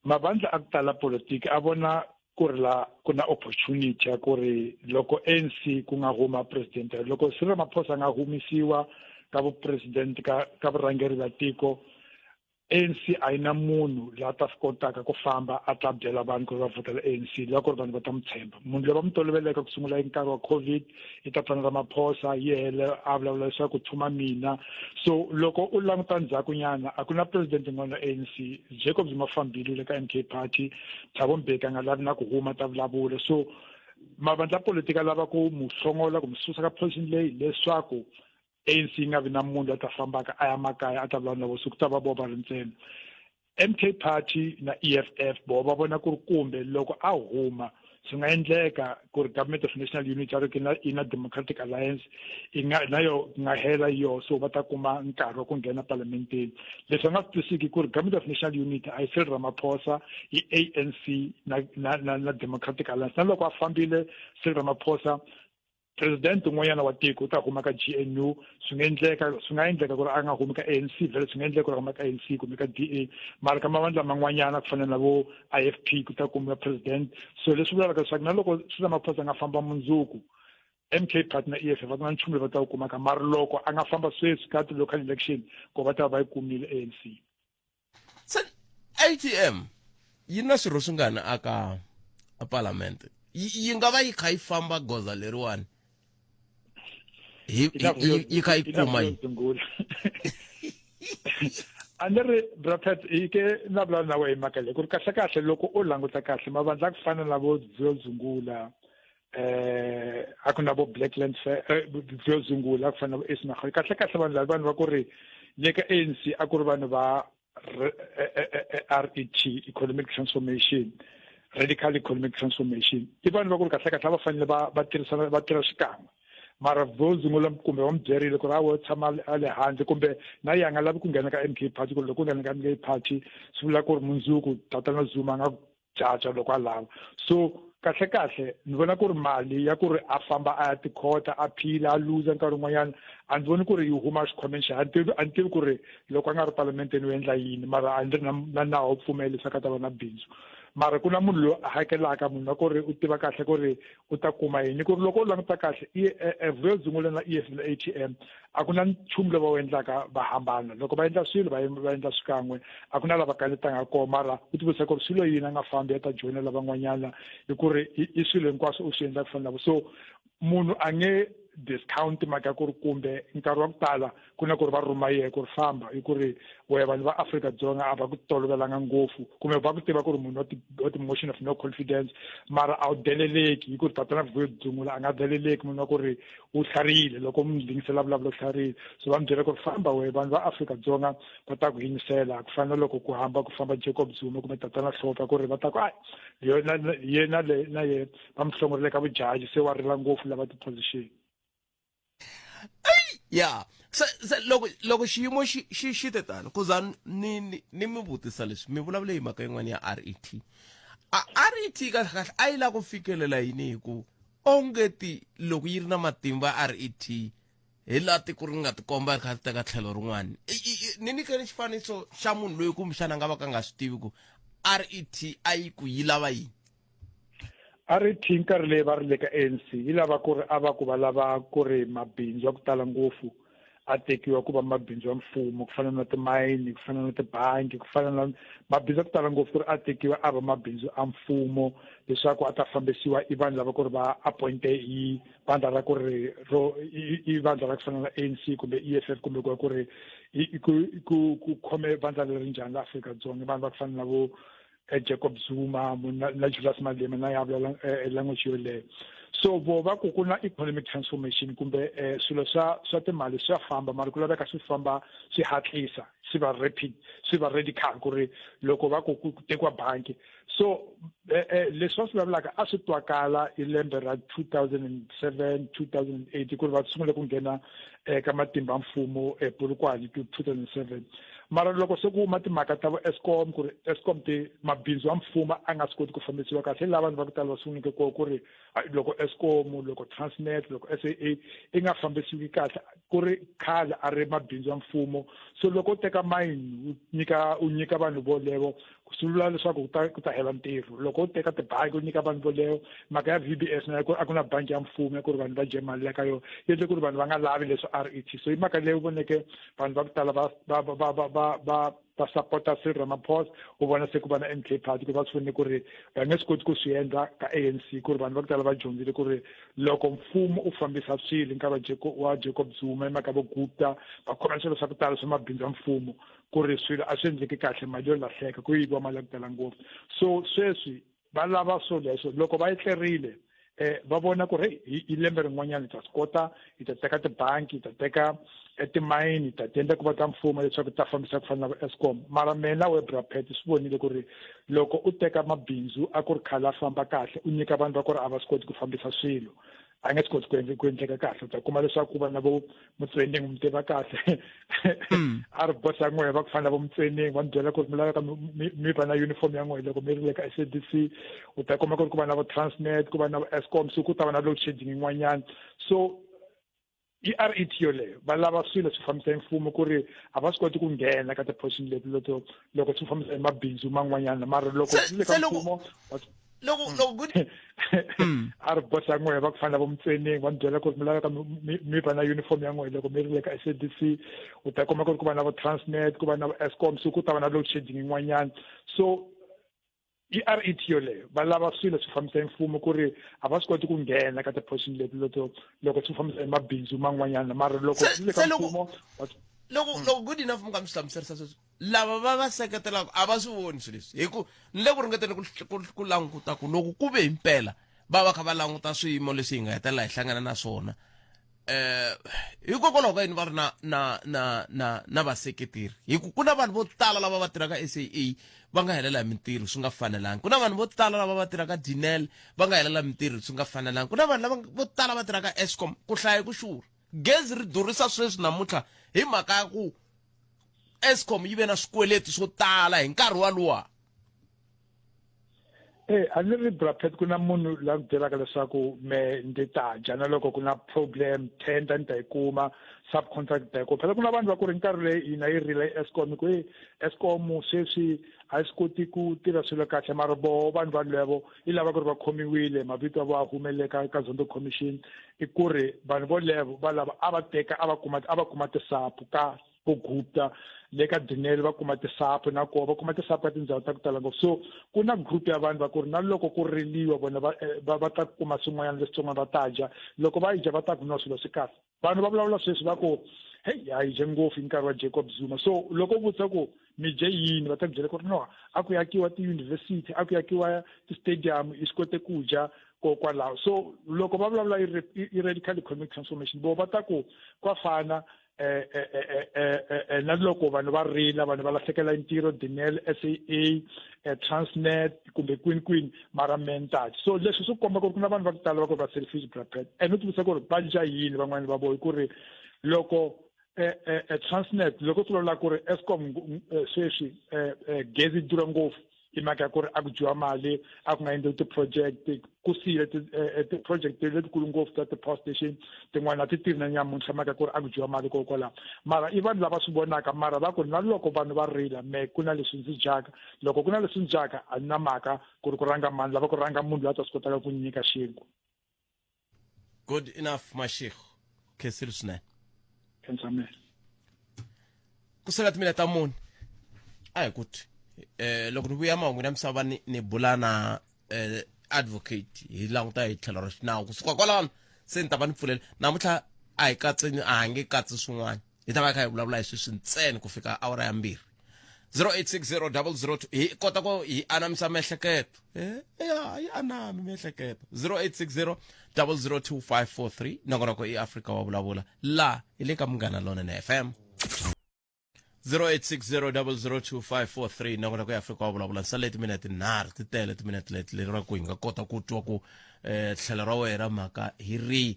Mavandla a ku tala politiki a vona ku ri la ku na opportunity ya ku ri loko ANC ku nga huma president, loko Cyril Ramaphosa a nga humisiwa ka vupresident, ka vurhangeri bya tiko, ANC a yi na munhu la ta swi kotaka ku famba a ta byela vanhu ku ri va vhotela ANC, la ku ri vanhu va ta n'wi tshemba. Munhu loyi va n'wi toloveleke ku sungula hi nkarhi wa COVID i tatana Ramaphosa, yi hele a vulavula leswaku thuma mina. So loko u languta ndzhakunyana, a ku na president yin'wana wa ANC. Jacob Zuma fambile le ka MK Party, Thabo Mbeki a nga lavi na ku huma ta vulavula. So mavandla ya politika lava ku mu hlongola, ku mu susa ka position leyi, leswaku ANC yi nga vi na munhu la ta fambaka a ya makaya a ta vulavula na vo. So ku ta va vo va ri ntsena. MK Party na EFF vo va vona ku ri kumbe loko a huma swi nga endleka ku ri government of national unity ya ri i na Democratic Alliance i nga na yo nga hela yo, so va ta kuma nkarhi wa ku nghena parlamenteni. Leswi va nga swi twisiki ku ri government of national unity a yi Cyril Ramaphosa, i ANC na Democratic Alliance. Na loko a fambile Cyril Ramaphosa, president un'wanyana wa tiko u ta huma ka GNU, swi nga endleka, swi nga endleka ku ri a nga humi ka ANC vhele, swi nga endleka ku ri a huma ka ANC kumbe ka DA, mara ka mavandla man'wanyana ku fana na vo IFP ku ta kumiwa president. So leswi vulaka leswaku na loko Cyril Ramaphosa a nga famba mundzuku, MK Party na EFF va ku na nchumu leyi va ta wu kumaka, mara loko a nga famba sweswi ka ti-local election ko va ta va yi kumile ANC. Se ATM yi na swirho swingani aka a parliament? Yi nga va yi kha yi famba goza leriwani hi yi kha yi kuma yi A ni ri Braphet hi ke na vulavula na wehe hi mhaka leyi ku ri kahle kahle loko u languta kahle mavandla ku fana na vo Vuyo Zungula a ku na vo Blackland Vuyo Zungula ku fana na vo Ace Magashule kahle kahle vanhu lava vanhu va ku ri le ka ANC a ku ri vanhu va RET economic transformation radical economic transformation i vanhu va ku ri kahle kahle a va fanele va va tirhisana va tirha xikan'we mara vo Zungula kumbe va n'wi byerile ku ri a wo tshama a le handle kumbe na ye a nga lavi ku nghena ka MK party ku ri loko u nghena ka MK party swi vula ku ri mundzuku tatana Zuma a nga caca loko a lava so kahle kahle ni vona ku ri mali ya ku ri a famba a ya tikhota a phila a luza nkarhi wun'wanyana a ndzi voni ku ri yi huma xikhwameni xa a ni tivi a ni tivi ku ri loko a nga ri palamenteni u endla yini mara a ndzi ri na nawu wu pfumela leswaku a ta va na bindzu mara ku na munhu loyi a hakelaka munhu wa ku ri u tiva kahle ku ri u ta kuma yini ku ri loko u languta kahle Vuyo Zungula na E F na A T M a ku na nchumu lowu va wu endlaka va hambana loko va endla swilo va va endla swikan'we a ku na lava kanetanga kona mara u tivutisa ku ri swilo yini a nga fambi a ta joyina lavan'wanyana hi ku ri i swilo hinkwaswo u swi endla ku fana na so munhu a nge discount mhaka ya ku ri kumbe nkarhi wa ku tala ku na ku ri va rhuma yehe ku ri famba hi ku ri wehe vanhu va Afrika-Dzonga a va ku tolovelanga ngopfu kumbe va ku tiva ku ri munhu wa ti-motion of no confidence mara a wu deleleki hi ku ri tatana Vuyo Dzungula a nga deleleki munhu wa ku ri u tlharihile loko mi yingisela vulavula u tlharihile so va mi byela ku ri famba wehe vanhu va Afrika-Dzonga va ta ku yingisela ku fana na loko ku hamba ku famba Jacob Zuma kumbe tatana Hlophe ku ri va ta ku a ye na le na ye va mi hlongorile ka vujaji se wa rila ngopfu lava ti-position ya se se loko loko xiyimo xi xi xi te tano ku za ni ni ni mi vutisa leswi mi vulavule hi mhaka yin'wana ya RET a RET kahle kahle a yi lava ku fikelela yini hi ku onge ti loko yi ri na matimba RET hi laha tiko ri nga tikomba ri kha ri teka tlhelo rin'wana ni nyikeni xifaniso xa munhu loyi kumbexana a nga va ka nga swi tivi ku RET a yi ku yi lava yini RET nkarhi leyi va ri le ka ANC yi lava ku ri a va ku va lava ku ri mabindzu ya ku tala ngopfu a tekiwa ku va mabindzu ya mfumo ku fana na timayini ku fana na tibangi ku fana na mabindzu ya ku tala ngopfu ku ri a tekiwa a va mabindzu a mfumo leswaku a ta fambisiwa i vanhu lava ku ri va appointe hi vandla ra ku ri ro i vandla ra ku fana na ANC kumbe EFF kumbe ku ku ri ku ku khome vandla leri njhani la Afrika-Dzonga vanhu va ku fana na vo Jacob Zuma na Julius Malema na ya vulavula language yoleyo so vo va ku ku na economic transformation kumbe swilo swa swa timali swa famba mara ku laveka swi famba swi hatlisa swi va rapid swi va radical ku ri loko va ku ku tekiwa bangi so leswi va swi vulavulaka a swi twakala hi lembe ra 2007 2008 ku ri va sungule ku nghena eka matimba mfumo ePolokwane 2007 mara loko se ku huma timhaka ta vo Eskom ku ri Eskom ti mabindzu ya mfumo a nga swi koti ku fambisiwa kahle laha vanhu va ku tala va sunguleke kona ku ri loko Eskom loko Transnet loko SAA i nga fambisiwi kahle ku ri khale a ri mabindzu ya mfumo so loko u teka mayini u nyika u nyika vanhu volevo swi vula leswaku ku ta ku ta hela ntirho loko u teka tibangi u nyika vanhu voleyo mhaka ya V_B_S na ku a ku na bangi ya mfumo ya ku ri vanhu va dye mali ya ka yona yi endle ku ri vanhu va nga lavi leswi R_E_T so i mhaka leyi voneke vanhu va ku tala va va va va va va va sapota Cyril Ramaphosa u vona se ku va na M_K party ku va swi vonile ku ri va nge swi koti ku swi endla ka A_N_C ku ri vanhu va ku tala va dyondzile ku ri loko mfumo u fambisa swilo nkarhi wa Jacob wa Jacob Zuma i mhaka vo Gupta va khoma swilo swa ku tala swa mabindzu ya mfumo ku ri swilo a swi endleki kahle mali yo lahleka ku yiviwa mali ya ku tala ngopfu so sweswi va lava swoleswo loko va etlerile eh va vona ku ri hi lembe rin'wanyana hi ta swi kota hi ta teka tibangi hi ta teka timayini hi ta ti endla ku va ta mfumo leswaku ta fambisa ku fana na Eskom mara mina we Brapet swi vonile ku ri loko u teka mabindzu a ku ri khale a famba kahle u nyika vanhu va ku ri a va swi koti ku fambisa swilo a nge swi koti ku endle ku endleka kahle u ta kuma leswaku ku va na vo Motsoeneng mi tiva kahle a ri boss ya n'wehe va ku fana na vo Motsoeneng va mi byela ku ri mi laveka mi va na uniform ya n'wehe loko mi ri le ka S_A_B_C u ta kuma ku ri ku va na vo Transnet ku va na vo Eskom so ku ta va na load shedding yin'wanyana so i R_E_T yoleyo va lava swilo swi fambisa hi mfumo ku ri a va swi koti ku nghena ka ti-position leti leto loko swi fambisa hi mabindzu man'wanyana mara loko swi le ka mfumo loko loko ku a ri boss ya n'wehe va ku fana na vo Motsoeneng va mi byela ku ri mi laveka mi va na uniform ya n'wehe loko mi ri le ka S_A_B_C u ta kuma ku ri ku va na vo Transnet ku va na vo Eskom so ku ta va na load shedding yin'wanyana so i R_E_T yoleyo va lava swilo swi fambisa hi mfumo ku ri a va swi koti ku nghena ka ti-position leti leto loko swi fambisa hi mabindzu man'wanyana mara loko swi le ka mfumo. Loko loko good enough mi nga mi swi hlamuserisa sweswo, lava va va seketelaka a va swi voni swilo leswi, hi ku ni le ku ringeteni ku ku ku languta ku loko ku ve himpela va va kha va languta swiyimo leswi hi nga hetelela hi hlangana na swona, hikokwalaho ka yini va ri na na na na na vaseketeri? Hi ku ku na vanhu vo tala lava va tirhaka SAA va nga helela hi mintirho swi nga fanelangi, ku na vanhu vo tala lava va tirhaka Dinel va nga helela mintirho swi nga fanelangi, ku na vanhu lava vo tala va tirhaka Eskom, ku hlaya ku xurha. Gezi ri durhisa sweswi namuntlha hi mhaka ya ku Eskom yi ve na swikweleti swo tala hi nkarhi waluwa. Eh, a ni ri brapet ku na munhu la ku byelaka leswaku me ndzi ta dya na loko ku na problem, tender ni ta yi kuma, subcontract ta yi kuma. Phela ku na vanhu va ku ri nkarhi leyi hina yi rila Eskom ku e Eskom sweswi a yi swi koti ku tirha swilo kahle, mara voho vanhu valwevo i lava ku ri va khomiwile, mavito ya vo a humele ka ka Zondo Commission, i ku ri vanhu volevo va lava a va teka a va kuma a va kuma tisapu ka vo Gupta le ka Dinel, va kuma tisapu na koho va kuma tisapu ka tindhawu ta ku tala ngopfu. So ku na group ya vanhu va ku ri na loko ku riliwa vona va va va ta kuma swin'wanyana leswitsongwana va ta dya, loko va yi dya va ta ku no swilo swi kahle. Vanhu va vulavula sweswi va ku heyi a yi dye ngopfu hi nkarhi wa Jacob Zuma. So loko u vutisa ku mi dye yini, va ta ku byela ku ri no, a ku yakiwa tiyunivhesiti, a ku yakiwa ti-stadium, hi swi kote ku dya kokwalaho. So loko va vulavula i radical economic transformation, vo va ta ku kwa fana na loko vanhu va rila, vanhu va lahlekela ntirho Dinel, SAA, Transnet kumbe kwini kwini, mara mental. So leswi swi komba ku ri ku na vanhu va ku tala va ku ri va selfish, brapet, and u tivisa ku ri va dya yini van'wani va vo, hi ku ri loko Transnet loko swi vulavula ku ri Eskom sweswi gezi yi durha ngopfu, i mhaka ya ku ri a ku dyiwa mali, a ku nga endliwi ti-project, ku siyile ti-project letikulu ngopfu ta ti-power station, tin'wana a ti tirhi na nyamuntlha, mhaka ya ku ri a ku dyiwa mali kokwalaho. Mara i vanhu lava swi vonaka, mara va ku na loko vanhu va rila me ku na leswi ndzi dyaka, loko ku na leswi ndzi dyaka a ni na mhaka ku ri ku rhanga mani, lava ku rhanga munhu loyi a ta swi kotaka ku nyika xinkwa. Good enough Mashego, khensile swinene. Khensamela. Ku sala timinete ta mune, a hi kuti loko ni vuya mahungwini ya misava ni ni bula na advocate, hi languta hi tlhelo ra xinawu. Kusuka kwalano se ni ta va ni pfulela namuntlha, a hi katsi, a hi nge katsi swin'wana, hi ta va hi kha hi vulavula hi sweswi ntsena ku fika awara ya 2. 0860 002, hi kota ku hi anamisa miehleketo, ya yi anami miehleketo. 0860 002543, nongonoko i Afrika wa vulavula, la hi le ka Munghana Lonene FM. 0860002543, nongonoko ya Afrika wa vulavula. Ni sale timinete 3, ti tele timinete leti lera ku hi nga kota ku twa ku tlhelo ra wena mhaka hi ri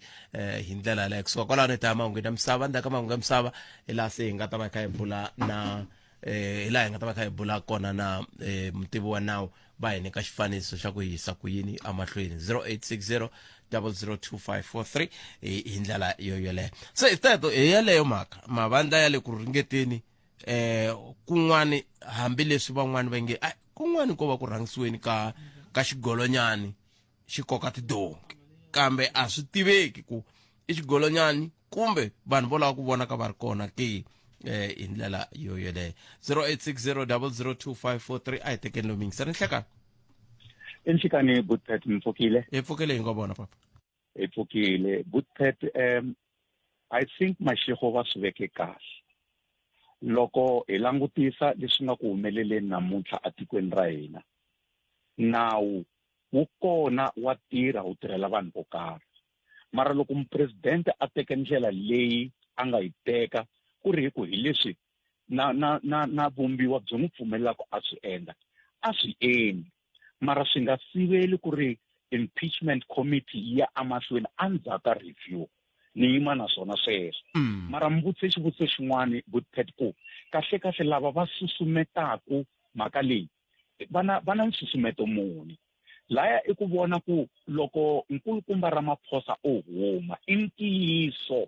hi ndlela yaleyo. Kusuka kwalano hi ta ya mahungwini ya misava, ndzhaku ka mahungu ya misava hi laha se hi nga ta va hi kha hi bula na hi laha hi nga ta va kha hi bula kona na mutivi wa nawu, va hi nyika xifaniso xa ku yisa ku yini emahlweni. 0860 002543, hi ndlela yo yoleyo. Se hi teto hi yeleyo mhaka mavandla ya le ku ringeteni kun'wani, hambileswi van'wani va nge ai kun'wani ko va ku rhangisiweni ka ka xigolonyani xi koka tidonki, kambe a swi tiveki ku i xigolonyani kumbe vanhu vo lava ku vonaka va ri kona ke. Hi ndlela yo yoleyo, 0860002543. A hi tekeni lomu yingisela. Nhlekani. Enhlekani Bootpet, mi pfukile? Hi pfukile, hi nga vona papa. Hi pfukile Bootpet. I think Mashego va swi veke kahle. Loko hi langutisa leswi nga ku humeleleni namuntlha atikweni ra hina, nawu wu kona, wa tirha, wu tirhela vanhu vo karhi, mara loko mupresidente a teka ndlela leyi a nga yi teka, ku ri hi ku hi leswi na na na na vumbiwa byi n'wi pfumelelaka a swi endla, a swi endli, mara swi nga siveli ku ri impeachment committee yi ya emahlweni endzhaku ka review. Ni yima na swona sweswo. Mara mi vutise xivutiso xin'wani Bootpet, ku kahle kahle lava va susumetaku mhaka leyi va na va na nsusumeto muni? Laya i ku vona ku loko nkulukumba Ramaphosa o huma, i ntiyiso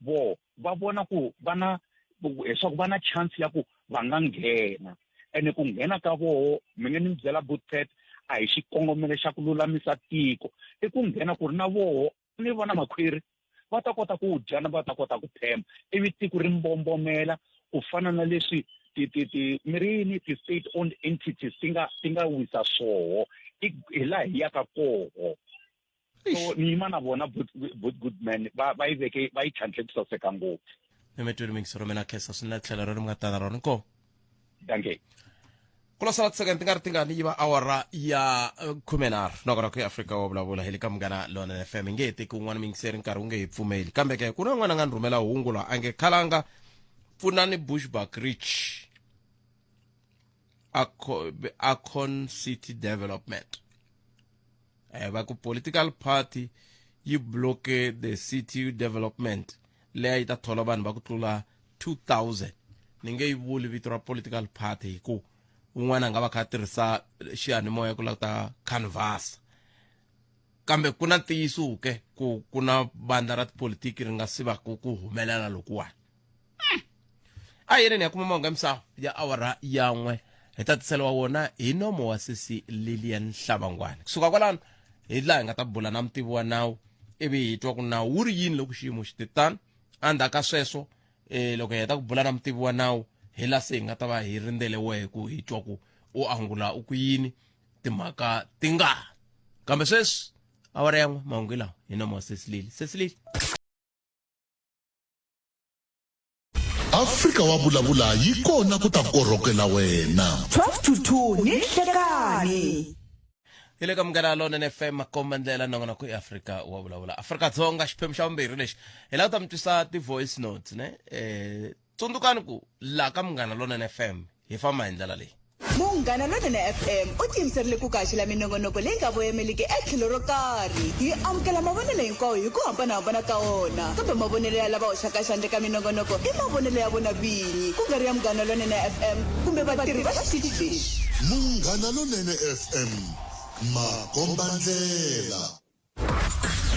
vo va vona ku va na leswaku va na chance ya ku va nga nghena, ene ku nghena ka voho, mi nge ni mi byela Bootpet, a hi xikongomelo xa ku lulamisa tiko, i ku nghena ku ri na voho ni vona makhwiri va ta kota ku dya na va ta kota ku phema, ivi tiko ri mbombomela ku fana na leswi ti ti ti mirini ti-state owned entities ti nga ti nga wisa swoho, i hi laha hi yaka koho. So ni yima na vona Boot Goodman, va va yi veke va yi tlhantlhe ku saseka ngopfu. Ni mi twile mingisero mina khensa swinene tlhelo rero mi nga tana rona inkomu. Dankie. Ku lo sala tisecond ti nga ri tingani yi va awara ya khumenharhu nongonoko ya Afrika wa vulavula hi le ka Munghana Lonene FM. Hi nge he teki un'wana muyingiseri nkarhi wu nge hi pfumeli. Kambe ke ku na un'wana a nga ni rhumela hungu laha a nge khalanga pfunani Bushbuckridge Akon City Development. Va ku political party yi bloke the city development leyi a yi ta thola vanhu va ku tlula 2000. Ni nge yi vuli vito ra political party hi ku un'wana a nga va kha a tirhisa xiyanimoya ku lava ta canvas, kambe ku na ntiyiso ke ku ku na vandla ra tipolitiki ri nga sivaka ku humelela lokuwani. A yeneni ya kuma mahungu ya misava ya awara ya n'we hi ta tisela wa wona hi nomo wa sesi Lilian Hlabangwane. Kusuka kwalano hi laha hi nga ta bula na mutivi wa nawu ivi hi twa ku nawu wu ri yini loko xiyimo xi te tano. Endzhaku ka sweswo loko hi heta ku bula na mutivi wa nawu hi laha se hi nga ta va hi rindzele wehe ku hi twa ku u angula u ku yini timhaka tingani. Kambe sweswi awara ya n'we mahungu hi lawa hi nomo wa sesi Lili. Sesi Lili. Afrika wa vulavula yi kona ku ta korhokela wena. 12 to 2 ni nhlekani. Hi le ka Munghana Lonene FM makomba ndlela nongonoko i Afrika wa vulavula. Afrika Dzonga xiphemu xa vumbirhi lexi hi lava ku ta mi twisa ti-voice notes ne tsundzukani ku laha ka Munghana Lonene FM hi famba hi ndlela leyi. Munghana Lonene FM u tiyimiserile ku kaxela minongonoko leyi nga voyemeliki etlhelo ro karhi. Hi amukela mavonelo hinkwawo hi ku hambana-hambana ka wona, kambe mavonelo ya lava hoxaka xandla eka minongonoko i mavonelo ya vona vinyi, ku nga ri ya Munghana Lonene FM kumbe vatirhi va xitichi lexi. Munghana Lonene FM, makombandlela.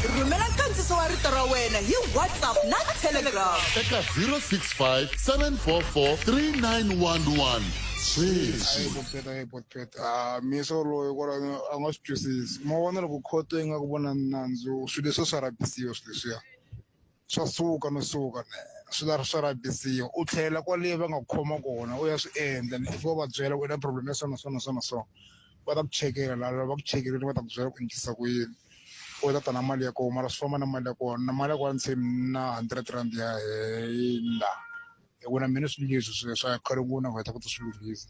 Rhumela nkandziso wa rito ra wena hi WhatsApp na Telegram. Eka 065 744 3911 sweswi. Botpet a botpet a miso loyi kwalano a nga swi twisisi ma vona loko khoto yi nga ku vona nandzu swilo leswi swa rhabisiwa swilo leswiya swa suka no suka ne swi la swa rhabisiwa u tlhela kwale va nga khoma kona u ya swi endla ne if wa va byela ku i na problem ya so na so na so na so va ta ku chekela la va ku chekerile va ta ku byela ku endlisa ku yini u ta ta na mali ya kona mara swi famba na mali ya kona na mali ya kona ni tshembi na hundred rand ya hela hi ku na mina swilo leswi swi swa khale ngopfu na ku heta ku ta swi lunghisa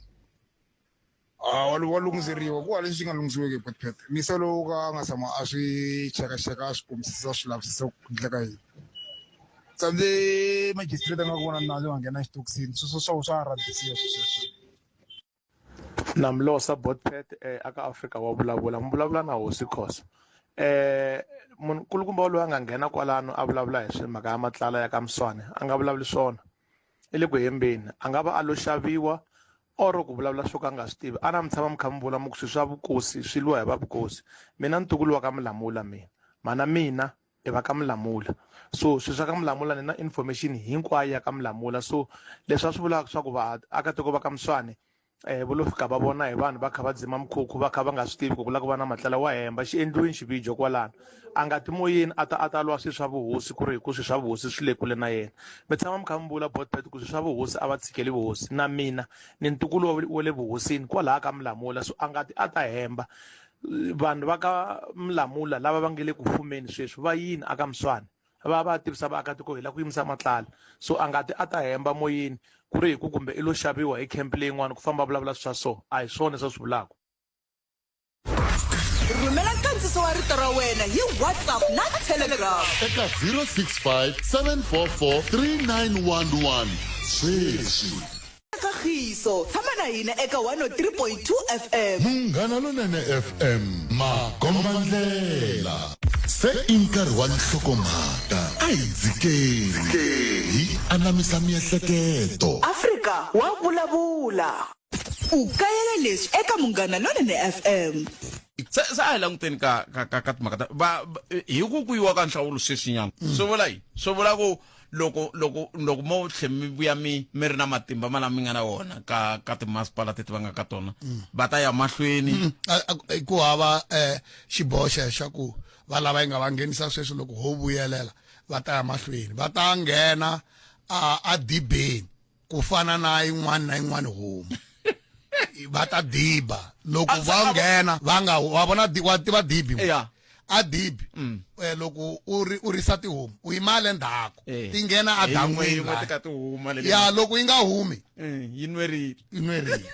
a wa wa lunghiseriwa ku hava lexi nga lunghisiweki hi Potpet misa lowu ka a nga tshama a swi chekacheka a swi kumisisa a swi lavisisa ku endleka yini tsandze magistrate a nga ku vona nandzu a nghena exitokisini sweswo swa swa rhambisiwa sweswo. Na Mlosa Botpet eh, aka Afrika wa vulavula mi vulavula na hosi Khosa eh munhu kulukumba loyi a nga nghena kwalano a vulavula hi swi mhaka ya matlala ya ka Mswane a nga vulavuli swona i le ku hembeni a nga va a lo xaviwa or ku vulavula swo ka a nga swi tivi a na mi tshama mi kha mi vula mi ku swi swa vukosi swi lwiwa hi va vukosi mina ntukulu wa ka Mulamula mina mhana mina i va ka Mulamula so swi swa ka Mulamula ni na information hinkwayo ya ka Mulamula so leswi a swi vulaka swa ku vaakatiko va ka Mswane vo lo fika va vona hi vanhu va kha va dzima mikhukhu va kha va nga swi tivi ku ku lava ku va na matlala wa hemba xi endliweni xivijo kwalano a nga ti moyeni a ta a ta lwa swilo swa vuhosi ku ri hi ku swilo swa vuhosi swi le kule na yena mi tshama mi kha mi vula Botpet ku swilo swa vuhosi a va tshikeli vuhosi na mina ni ntukulu wa le vuhosini kwalaya ka Mulamula so a nga ti a ta hemba Vanhu va ka Mlamula lava va nge le ku fumeni sweswi va yini aka Mswane va va tivisa vaakatiko hi la ku yimisa matlala so a nga ti a ta hemba moyeni ku ri hi ku kumbe i lo xaviwa hi camp leyin'wana ku famba a vulavula swa so a hi swona leswi a swi vulaka. Rhumela nkandziso wa rito ra wena hi WhatsApp na Telegram. Eka 065 744 3911 sweswi. Kagiso, tshama na hina eka 103.2 FM. Munghana Lonene FM, makombandlela. Se i nkarhi wa nhlokomhaka, a hi dzikeni hi anamisa miehleketo. Afrika wa vulavula. U kayela leswi eka Munghana Lonene FM. Se se a hi languteni ka ka ka ka timhaka ta va hi ku ku yiwa ka nhlawulo sweswinyana swi vula yini swi vula ku loko loko loko mo tlhe mi vuya mi mi ri na matimba ma lama mi nga na wona ka ka timasipala teti va nga ka tona va ta ya mahlweni Ku hava xiboho xexo xa ku va lava yi nga va nghenisa sweswi loko ho vuyelela va ta ya mahlweni va ta nghena a a dibeni ku fana na yin'wana na yin'wana homu va ta diba loko va nghena va nga wa vona wa tiva dibi Yeah. A dibi loko u ri u risa tihomu u yima le ndzhaku ti nghena a Hi yin'we dan'wini yin'we laya. ti ka ti huma le ya loko yi nga humi yi nwerile yi nwerile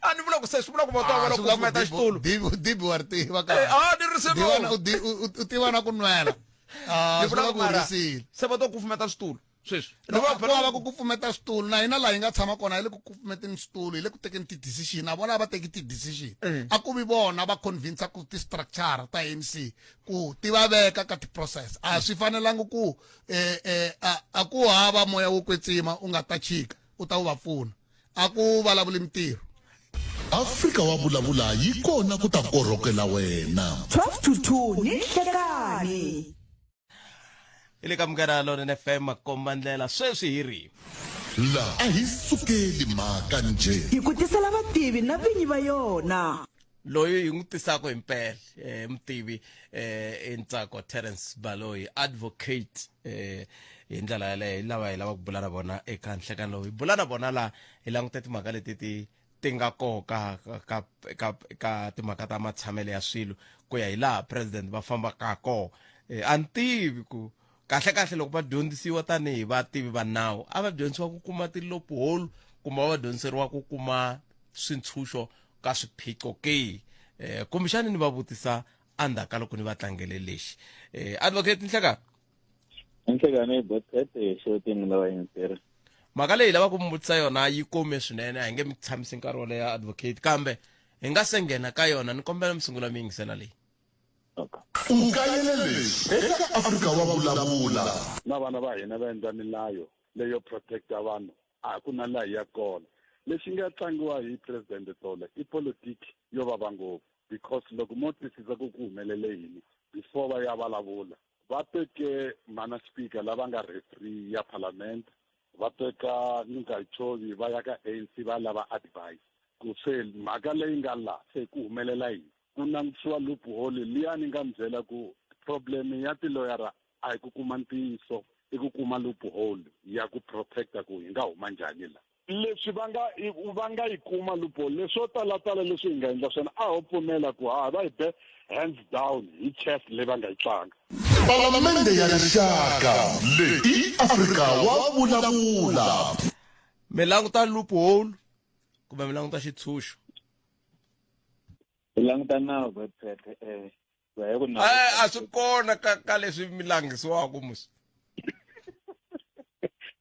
a ni vula ku se swi vula ku va ta Ah, va swi vula ku kufumeta dibi- xitulu dibi dibi wa ri tiva ka Eh, ah, ni ri se Diva na- vo. u di- u tiva na ku nwela Ah, Ni swi vula vula ku ku mara risile se va to kufumeta switulu sweswi Ni vula ku hava ku kufumeta switulu na hina laha hi nga tshama kona hi le ku kufumeteni switulu hi le ku tekeni ti-decision na vona a va teki ti-decision a ku vi vona va convince ku ti-structure ta ANC ku ti va veka ka ti-process a swi fanelangi ku eh, eh, a ku hava moya wo kwetsima u nga ta chika u ta wu va pfuna a ku vulavuli mintirho Afrika wa vulavula yi kona ku ta korhokela wena. 12 to 2 ni nhlekani. Hi le ka Munghana Lonene FM makombandlela sweswi hi ri. La a hi sukeli mhaka njhe. Hi ku tisela vativi na vinyi va yona. Loyi hi n'wi tisaka hi mpela eh, mutivi eh, i Ntsako Terence Baloyi advocate eh, hi ndlela yaleyo hi lava hi lava ku bula na vona eka nhlekani lowu hi bula na vona laha hi langute timhaka leti ti ti nga koka ka ka ka timhaka ta matshamelo ya swilo ku ya hi laha president va fambaka kona eh, a ni tivi ku kahle kahle loko va dyondzisiwa tanihi vativi va nawu a va dyondzisiwa ku kuma ti-loophole kumbe va dyondziseriwa ku kuma swintshuxo ka swiphiqo ke eh, kumbexani ni va vutisa endzhaku ka loko ni va tlangele lexi eh, advocate Nhlekani Nhlekani botete xewetini lava yingiseri mhaka leyi lavaka ku mi vutisa yona yi kome swinene a hi nge mi tshamisi nkarhi wo leha advocate kambe hi nga se nghena ka yona ni kombela mi sungula mi yingisela leyi U kayele leswi eka Afrika wa vulavula. Na vana va hina va endla milayo leyo protecta vanhu a ku na laha yi ya kona. Lexi nga tlangiwa hi President tolo i politiki yo vava ngopfu because loko mo twisisa ku ku humelele yini before va ya vulavula va teke mhana speaker lava nga referee ya parliament va teka Ngcukaitobi va ya ka ANC va lava advice ku se mhaka leyi nga la se ku humelela yini ku langutisiwa loophole liya ni nga mi byela ku problem ya tiloyara a hi ku kuma ntiyiso i ku kuma loophole ya ku protecta ku hi nga huma njhani la leswi va nga va nga yi kuma loophole leswo talatala leswi hi nga endla swona a ho pfumela ku ha va hi be hands down hi chess leyi va nga yi tlanga Palamende ya Rixaka leyi i Afrika wa vulavula. Mi languta loophole kumbe mi languta xitshunxo? Hi languta nawu Godfred eh va hi ku nawu Eh, a swi kona ka ka leswi mi langisiwaka musi.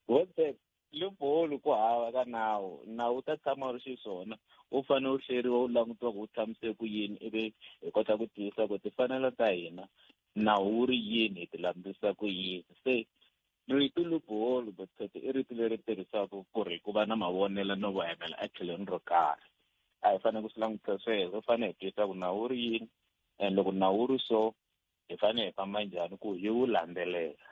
Godfred loophole ku hava ka nawu nawu wu ta tshama wu ri xiswona wu fanele wu hleriwa wu langutiwa ku wu tshamise ku yini ivi hi kota ku tiyisa ku timfanelo ta hina nawu wu ri yini hi ti landzisa ku yini se rito loophole Godfred i rito leri tirhisiwaka ku ri ku va na mavonelo no voyamela etlhelweni ro karhi a hi fanele ku swi langutisa sweswo hi fanele hi twisisa ku nawu wu ri yini and loko nawu wu ri so hi fanele hi famba njhani ku hi wu landzelela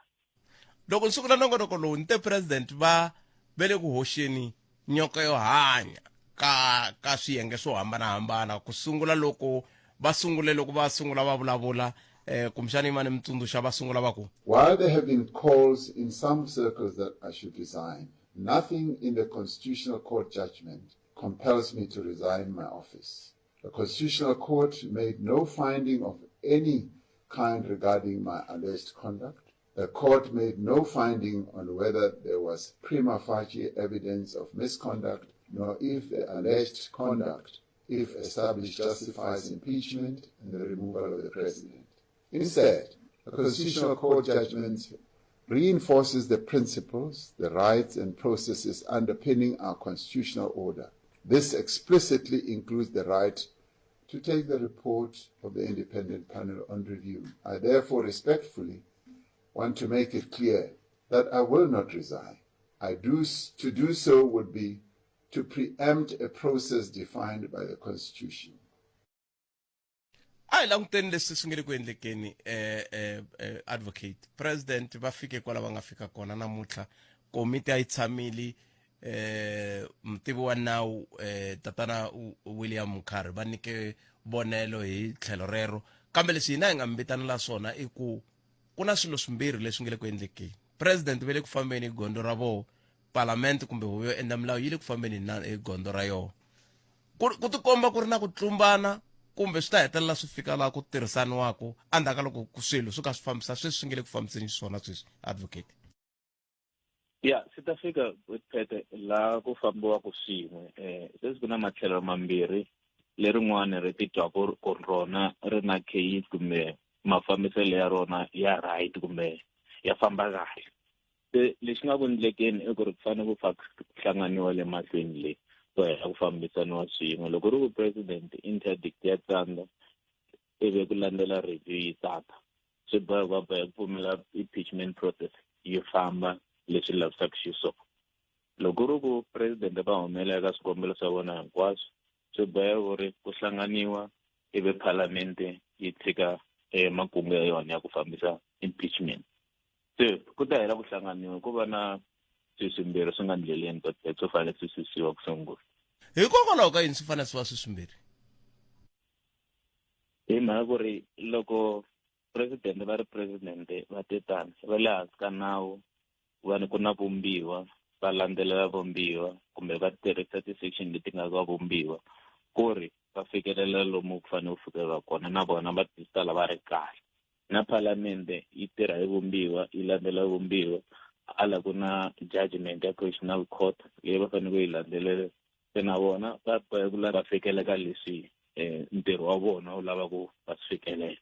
loko ni sungula nongonoko lowu ni te president va ve le ku hoxeni nyoka yo hanya ka ka swiyenge swo hambanahambana ku sungula loko va sungule loko va sungula va vulavula eh kumbexana yimani mi tsundzuxa va sungula va ku While there have been calls in some circles that I should resign, nothing in the Constitutional Court judgment compels me to resign my office. The Constitutional Court made no finding of any kind regarding my alleged conduct. The court made no finding on whether there was prima facie evidence of misconduct, nor if the alleged conduct, if established, justifies impeachment and the removal of the president. Instead, the Constitutional Court judgment reinforces the principles, the rights, and processes underpinning our constitutional order. This explicitly includes the right to take the report of the independent panel on review. I therefore respectfully want to make it clear that I will not resign. I do, to do so would be to preempt a process defined by the Constitution. A hi languteni leswi swi nge le ku endlekeni eh, eh, eh, advocate president va fike kwala va nga fika kona namuntlha komiti a yi tshamile eh mutivi wa nawu eh tatana William Mkhari va nyike vonelo hi tlhelo rero kambe leswi hina hi nga mi vitanela swona i ku ku na swilo swimbirhi leswi nge le ku endlekeni president va le ku fambeni hi gondzo ra vona parliament kumbe huvo yo endla milawu yi le ku fambeni hi gondzo ra yona ku tikomba ku ri na ku tlumbana Kumbe swi ta hetelela swi fika laha ku tirhisaniwaka endzhaku ka loko swilo swi ka swi fambisa sweswi swi nge le ku fambiseni xiswona sweswi, advocate? Ya, swi ta fika phete laha ku fambiwaka swin'we. Sweswi ku na matlhelo mambirhi, lerin'wani ri titwa ku ku rona ri na case kumbe mafambiselo ya rona ya right kumbe ya famba kahle. Se lexi nga ku ndlekeni i ku ri ku fanele ku hlanganiwa le mahlweni le ku hela ku fambisaniwa swin'we. Loko ri ku president interdict ya tsandza ivi ku landzela review yi tsandza, swi boha ku va boha ku pfumela impeachment process yi famba leswi lavisaka xiswona. Loko ku ri ku president va humela eka swikombelo swa vona hinkwaswo, swi boha ku ri ku hlanganiwa ivi phalamende yi tshika makungu ya yona ya ku fambisa impeachment. Se ku ta hela ku hlanganiwa ku va na swilo swimbirhi swi nga ndleleni, but swo fanele swi susiwa ku sungula. Hikokwalaho ka yini swi fanele swi va swi swimbirhi? Hi mhaka ku ri loko president va ri president va te tani va le hansi ka nawu, va ni ku na vumbiwa, va landzelela vumbiwa kumbe va tirhisa ti-section leti nga ka vumbiwa ku ri va fikelela lomu ku fanele ku fikelela kona, na vona va tisala va ri kahle. Na phalamende yi tirha hi vumbiwa, yi landzela vumbiwa, ala ku na judgment ya Constitutional Court leyi va fanele ku yi landzelela, se na vona va boheka ku va fikela ka leswi ntirho wa vona wu lava ku va swi fikelela.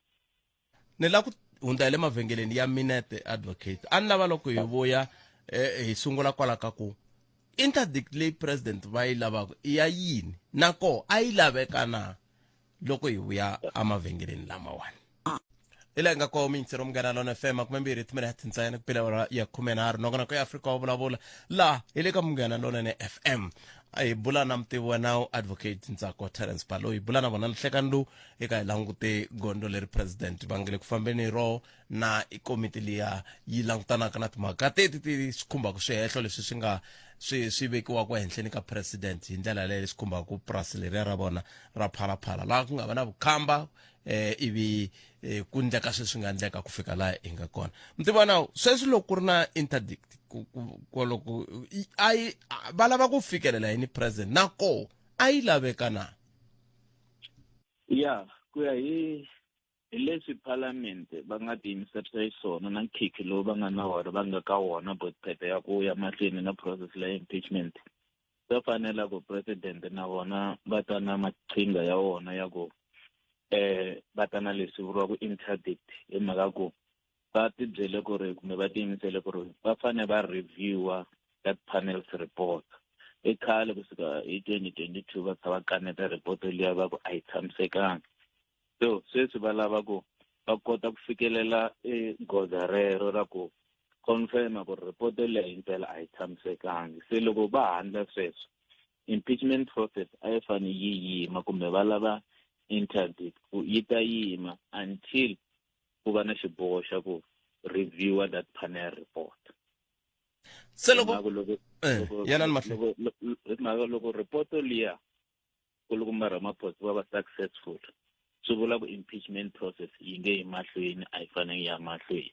Ni lava ku hundza hi le mavhengeleni ya minete, advocate. A ni lava loko hi vuya hi sungula kwala ka ku interdict leyi president va yi lavaka i ya yini, na koho a yi laveka na loko hi vuya emavhengeleni lamawani. Hi laha hi nga koho miyingisero Munghana Lona FM 20 timinete ntsena ku pela awara ya 13, nongonoko ya Afrika wa vulavula laha hi le ka Munghana Lonene FM. A hi bula na mutivi wa nawu advocate Ntsako Terence Baloyi, hi bula na vona nhlekani lowu eka hi langute gondzo leri president va nge le ku fambeni hi roho na komiti liya yi langutanaka na timhaka teti ti swi khumbaka swihehlo leswi swi nga swi vekiwaka ehenhleni ka president hi ndlela leyi swi khumbaka purasi leriya ra vona ra Phalaphala, laha ku nga va na vukhamba ivi ku ndleka sweswi nga ndleka ku fika laha hi nga kona. Mutivi nawu, sweswi loko ku ri na interdict ku loko a yi va lava ku fikelela yini president, na koho a yi laveka na? Ya, ku ya hi leswi parliament va nga tiyimiserisa xiswona na nkhinkhi lowu va nga na wona, va nga ka wona botphete ya ku ya mahlweni na process leya impeachment, swa fanela ku president na vona va ta na maqhinga ya wona ya ku va ta na leswi vuriwaka interdict, hi mhaka ku va tibyele ku ri kumbe va tiyimisele ku ri va fanele va reviewa that panel's report. I khale kusuka hi 2022 va kha va kaneta report liya, va ku a yi tshamisekanga. So sweswi va lava ku va kota ku fikelela goza rero ra ku confirma ku report leyi himpela a yi tshamisekangi. Se loko va handla sweswo, impeachment process a yi fanele yi yima kumbe va lava interdict ku yi ta yima until ku va na xiboho xa ku reviewa that panel report. Se loko yanani mahlweni. Mhaka loko report liya kulukumba Ramaphosa va va successful, swi vula ku impeachment process yi nge yi mahlweni, a yi fanele ya mahlweni.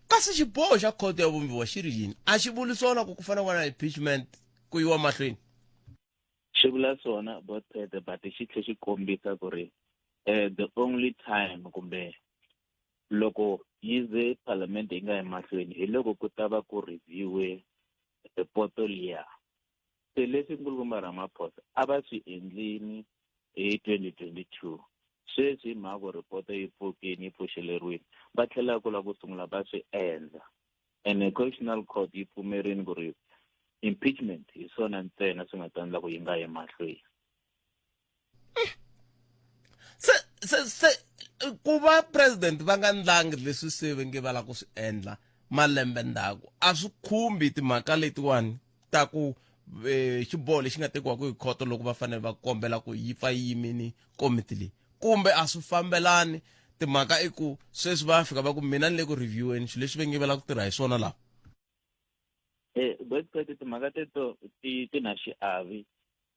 Kasi xiboho xa khoto ya vumbiwa xi ri yini? A xi vuli swona ku ku fanele ku va na impeachment ku yiwa mahlweni? Xi vula swona botete, but xi tlhe xi kombisa ku ri the only time kumbe loko yi ze parliament yi nga yi mahlweni hi loko ku ta va ku reviewe report liya. Se leswi nkulukumba Ramaphosa a va swi endlini hi 2022, sweswi hi mhaka ku report yi pfukini yi pfuxeleriwile, va tlhela ku lava ku sungula va swi endla. Ene Constitutional Court yi pfumerini ku ri impeachment hi swona ntsena swi nga ta endla ku yi nga yi mahlweni. Se ku va president va nga ndlangi leswi se va nge va lava ku swi endla malembe ndzhaku, a swi khumbi timhaka letiwani ta ku xiboho lexi nga tekiwaka hi khoto loko va fanele va kombela ku yi pfa yi yimini komiti leyi, kumbe a swi fambelani? Timhaka i ku sweswi va fika va ku mina ni le ku revieweni swilo leswi va nge va lava ku tirha hi swona laha. Botpete, timhaka teto ti na xiavi,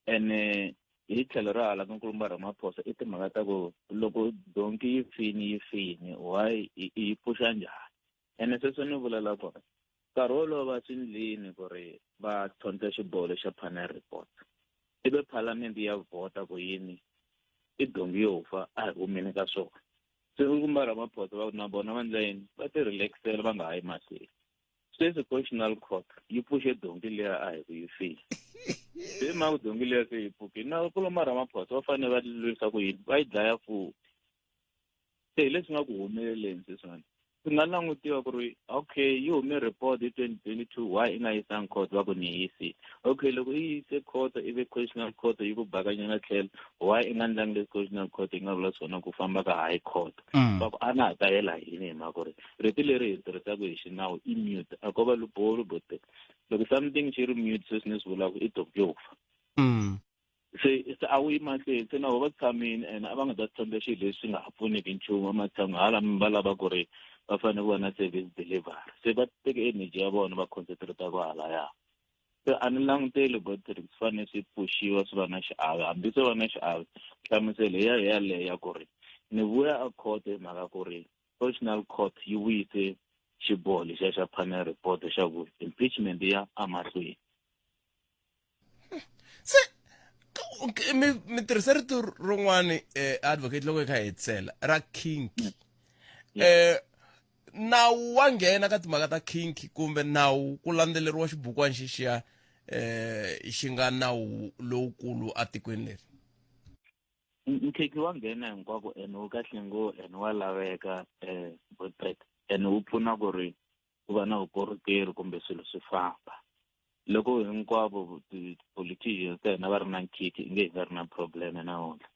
ene hi tlhelo ra hala ka nkulukumba Ramaphosa i timhaka ta ku loko donki yi fini yi fini, why yi pfuxa njhani? Ene sweswo ni vulela ku ri nkarhi wolowo va swi ndlini ku ri va tlhontlha xiboho lexa panel report, ivi parliament ya vhota ku yini I dongi yo fa a hi humeni ka swona. Se u Ramaphosa va na vona va ndla yini? Va ti relaxela va nga ha yi mahlweni. Sweswi constitutional court yi pfuxe dongi liya a hi ku yi file. Se mhaka dongi liya se yi pfukile na kuloma Ramaphosa va fanele va lwisa ku yini va yi dlaya futhi. Se hi leswi nga ku humeleleni sweswiwani swi nga langutiwa ku ri okay yi hume report hi 2022 why i nga yisangi court va ku ni yisi okay loko i yise court ivi constitutional court yi ku bakanyana tlhelo why i nga ndlangi leswi constitutional court yi nga vula swona ku famba ka high court va ku a na ha ta yela yini hi mhaka ku ri rito leri hi tirhisaka hi xinawu i mute a ko va lubolu bote loko something xi ri mute sweswi ni swi vulaka i dope yo fa se se a wu yi mahlweni se na vo va tshamile and a va nga ta tshemba xilo lexi nga ha pfuniki nchumu ematshan'wini hala va lava ku ri va fanele ku va na service delivery se va teke energy ya vona va concentrate ku halaya se a ni languteli botrik swi fanele swi pfuxiwa swi va na xiave hambi swo va na xiave nhlamuselo ya yaleyo ya ku ri ni vuya a court hi mhaka ku ri constitutional court yi vuyise xiboho lexiya xa panel report xa ku impeachment ya amahlweni se mi mi tirhisa rito rin'wani eh, advocate loko hi kha hi hetisela ra kinky eh nawu wa nghena ka timhaka ta kinky kumbe nawu ku landzeleriwa xibukwana xixiya eh xi nga nawu lowukulu atikweni leri Nkhinkhi wa nghena hinkwako ene wu kahle ngopfu ene wa laveka um Godfred ene wu pfuna ku ri ku va na vukorhokeri kumbe swilo swi famba loko hinkwavo ti-politicians ta hina va ri na nkhinkhi i nge hi nga ri na problem namuntlha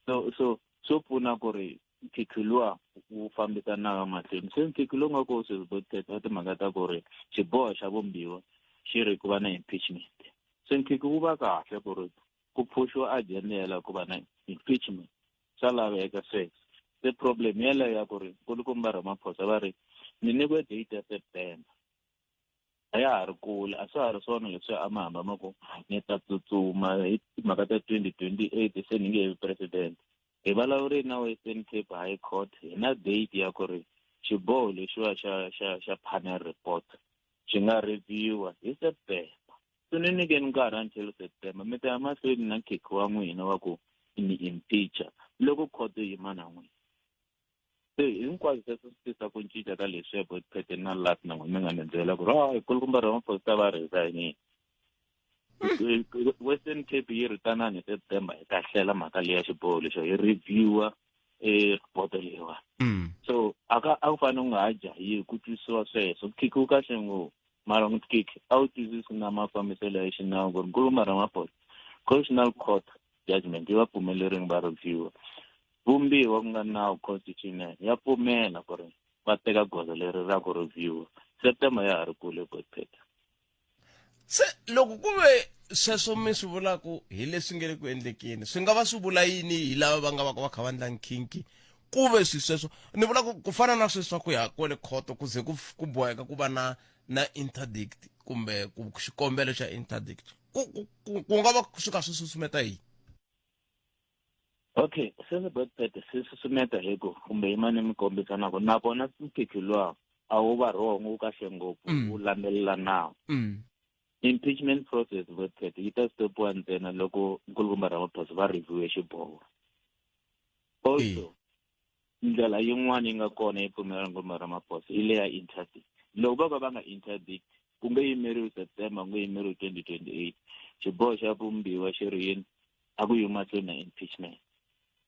so so swo pfuna ku ri nkhinkhi luwa wu fambisa nawu ya mahlweni se nkhinkhi lowu nga ko sweswi Godfred wa timhaka ta ku ri xiboho xa vumbiwa xi ri ku va na impeachment se nkhinkhi wu va kahle ku ri ku pfuxiwa agenda ya ku va na impeachment swa laveka sweswo se problem yeleyo ya ku ri nkulukumba Ramaphosa va ri ni nyikiwe date ya September a ya ha ri kule a swa ha ri swona leswi a ma hamba ma ku ni ta tsutsuma hi timhaka ta 2028 se ni nge he vi president hi vulavurile na Western Cape High Court hi na date ya ku ri xiboho lexiwa xa xa xa panel report xi nga reviewa hi September So ni nyikeni nkarhi until September mi ta ya mahlweni na nkhinkhi wa n'wina wa ku ni impeacher loko khoto yi yima na n'wina se hinkwaswo sweswo swi tisa ku cinca ka leswiya Botpete na Lat na n'wina mi nga mi byela ku ri hayi kulukumba Ramaphosa va resignile Western Cape yi ri tanani hi September hi ta hlela mhaka leya xiboho lexo hi reviewer e report leyiwani so aka a ku fanele ku nga ha jahiwi ku twisiwa sweswo nkhinkhi wu kahle ngopfu mara nkhinkhi a wu twisisi na mafambiselo ya xinawu ku ri nkulukumba Ramaphosa constitutional court judgment yi va pfumelerini va reviewer vumbiwa ku nga nawu constitution ya pfumela ku ri va teka goza leri ra ku reviewer September ya ha ri kule Godfred se loko ku ve sweswo mi swi vulaku hi leswi nge le ku endlekeni swi nga va swi vula yini hi lava va nga va ka va kha va ndla nkhinkhi ku ve swi sweswo ni vula ku ku fana na sweswi swa ku ya kwele khoto ku ze ku ku boheka ku va na na interdict kumbe ku xikombelo xa interdict ku ku ku nga va swi ka swi susumeta yini okay se swi Godfred swi susumeta hi ku kumbe yimani mi kombisa na ku nakona nkhinkhi luwa a wu va wrong wu kahle ngopfu wu landzelela nawu impeachment process Godfred yi ta stopiwa ntsena loko nkulukumba Ramaphosa va review xiboho also ndlela yin'wana yi nga kona yi pfumelela nkulukumba Ramaphosa i leya interdict loko vo ka va nga interdict ku nge yimeriwi September ku nge yimeriwi 2028 xiboho xa vumbiwa xi ri yini a ku yiwi mahlweni na impeachment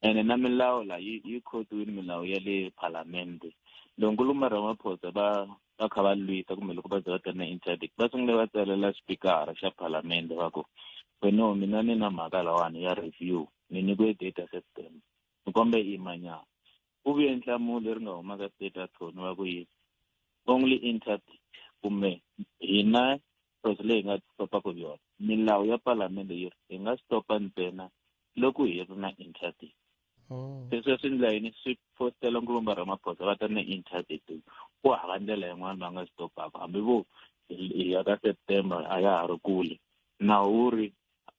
ene na milawu la yi yi khotiwile milawu ya le phalamende loko nkulukumba Ramaphosa va va kha va lwisa kumbe loko va ze va ta na interdict va sungule va tsalela xipikara xa phalamende va ku wena mina ni na mhaka lawani ya review ni nyikiwe date ya September ni kombe yimanyana ku vuye nhlamulo leri nga huma ka state attorney va ku yini only interdict kumbe hina process leyi hi nga stopaka hi yona milawu ya palamende yi ri hi nga stopa ntsena loko hi ri na interdict se sweswi ndlela yini swi fositela nkulukumba Ramaphosa va ta na interdict ku hava ndlela yin'wana va nga stopaka hambi vo hi ya ka September a ya ha ri kule nawu wu ri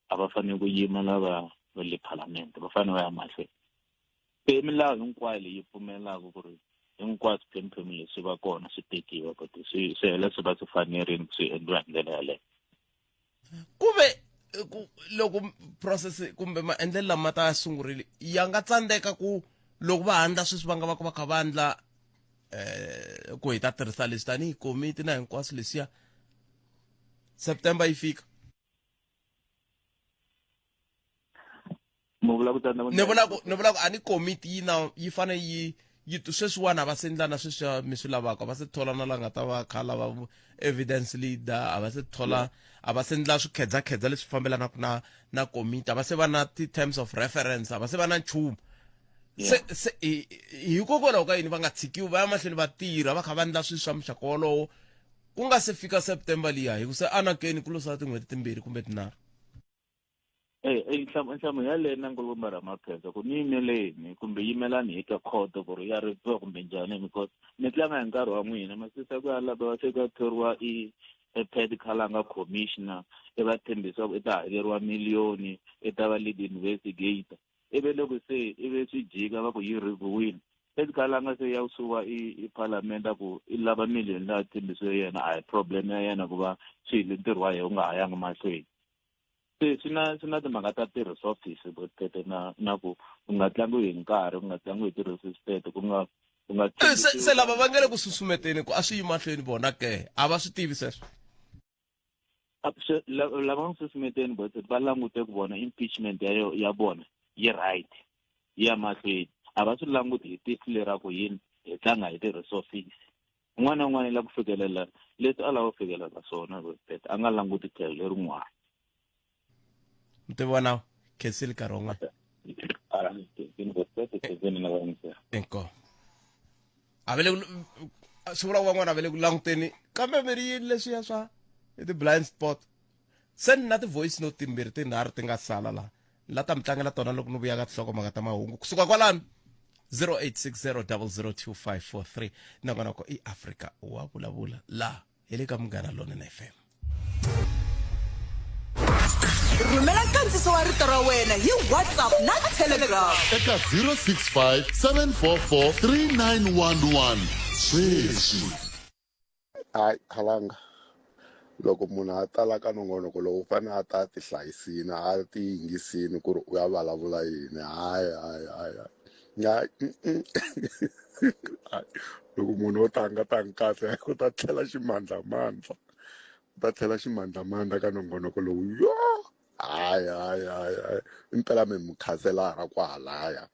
a va fanele ku yima lava va le phalamende va fanele va ya mahlweni se milawu hinkwayo leyi pfumelaka ku ri hinkwaswo swiphemu leswi va kona swi tekiwa kuti swi swi hela swi va swi fanerile ku swi endliwa hi ndlela yaleyo ku ve ku loko process kumbe maendlelo lama ta ya sungurile ya nga tsandzeka ku loko va handla sweswi va nga va ku va kha va endla eh ku hi ta tirhisa leswi tanihi komiti na hinkwaswo leswiya September yi fika mi vula ku tsandza ni vula ku ni vula ku a ni komiti yi na yi fane yi yi sweswiwani a va se endla na sweswi mi swi lavaka va se thola na la nga ta va kha lava evidence leader a va se thola a va se endla swikhedzakhedza leswi fambelanaka na na komiti a va se va na ti-terms of reference a va se va na nchumu se se hikokwalaho ka yini va nga tshikiwi va ya mahlweni va tirha va kha va endla swilo swa muxaka wolowo ku nga se fika september liya hi ku se anakeni ku lo sala tin'hweti timbirhi kumbe tinharhu Eh, eh, nhlamulo yaleyo na nkulukumba Ramaphosa ku ni yimeleni kumbe yimelani hi ka khoto ku ri ya ripiwa kumbe njhani because mi tlanga hi nkarhi wa n'wina masisa ku ya lava se ku ya thoriwa i Pat Khalanga commissioner i va tshembisa ku i ta hakeriwa miliyoni i ta va lead investigator ivi loko se ivi swi jika va ku yi review-wini Pat Khalanga se ya suka i i parliament a ku i lava miliyoni leyi a tshembisiwe yena a hi problem ya yena ku va swilo ntirho wa yena wu nga ha yangi mahlweni se swi na swi na timhaka ta ti-resources tete na na ku ku nga tlangiwi hi nkarhi ku nga tlangiwi hi ti-resources tete ku nga ku nga eh, se se lava va nga le ku susumeteni ku a swi yi mahlweni vona ke a va swi tivi sweswo lava nga susumeteni bot va langute ku vona impeachment ya ya vona yi right yi ya mahlweni a va swi languti hi tihlo leraku yini hi tlanga hi ti-resources Un'wana na un'wana i lava ku fikelela leswi a lava ku fikelela swona Robert a nga languti tlhelo lerin'wana. Mutivi wa nawu khensile nkarhi wun'wana. Inkomu. A va le ku swi vula ku van'wana a va le ku languteni kambe mi ri yini leswiya swa i ti-blind spot se ni na ti-voice note timbirhi tinharhu ti nga sala laha la ta mi tlangela tona loko ni vuya ka tinhlokomhaka ta mahungu kusuka kwalano 0860002543 nongonoko i afrika wa vulavula laha hi le ka munghana lonene fm rhumela nkandziso wa rito ra wena hi whatsapp na telegram eka 065 744 3911 sweswi Hayi khalanga loko munhu a ta la ka nongonoko lowu u fanele a ta a ti hlayisini a ti yingisini ku ri u ya vulavula yini hayi hayi hayi hayi hayi loko munhu o ta a nga tangi kahle u ta tlhela ximandlamandla u ta tlhela ximandlamandla ka nongonoko lowu yo hayi hayi hayi hayi impela mi mukhanselara kwahalaya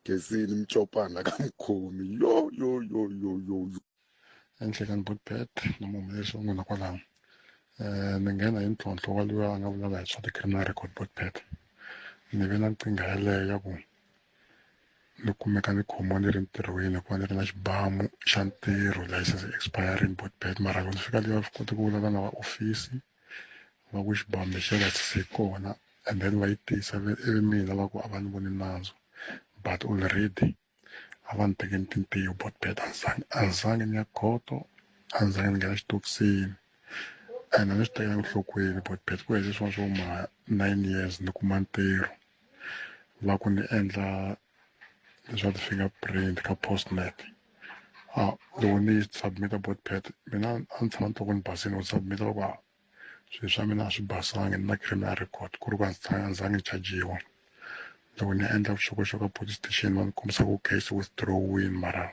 Gezini Mcopana ka mukhomi yo yo yo yo yo yo Enhlekani Botpet na muhumelerisi wa n'wina kwalaho um ni nghena hi ntlhontlho wa luya a nga vulavula hi swa ti-criminal record Botpet ni ve na nkingha yeleyo ya ku ni kumeka ni khomiwa ni ri ntirhweni hikuva ni ri na xibamu xa ntirho license expiring Botpet mara loko ni fika le va swi koti ku vulavula na va ofisi va ku xibamu lexiya license yi kona and then va yi tisa ivi mina va ku a va ni voni nandzu but already a va ni tekeni tintiho botbet a a ni zangi ni ya khoto a ni zangi ni nghena xitokisini and a ni swi tekela enhlokweni botbet ku hele swin'wana swo ma 9 years ni kuma ntirho va ku ni endla leswa ti-fingerprint ka postnet a loko ni submit-a botpet mina a ni tshama ni twa ku ni basini ku submit-a va ku a swilo swa mina a swi basangi ni na criminal record ku ri ku a ndzi a ndzi zangi ni chajiwa loko ni endla vuxokoxoko a police station va ni kombisa ku case withdraw-wini mara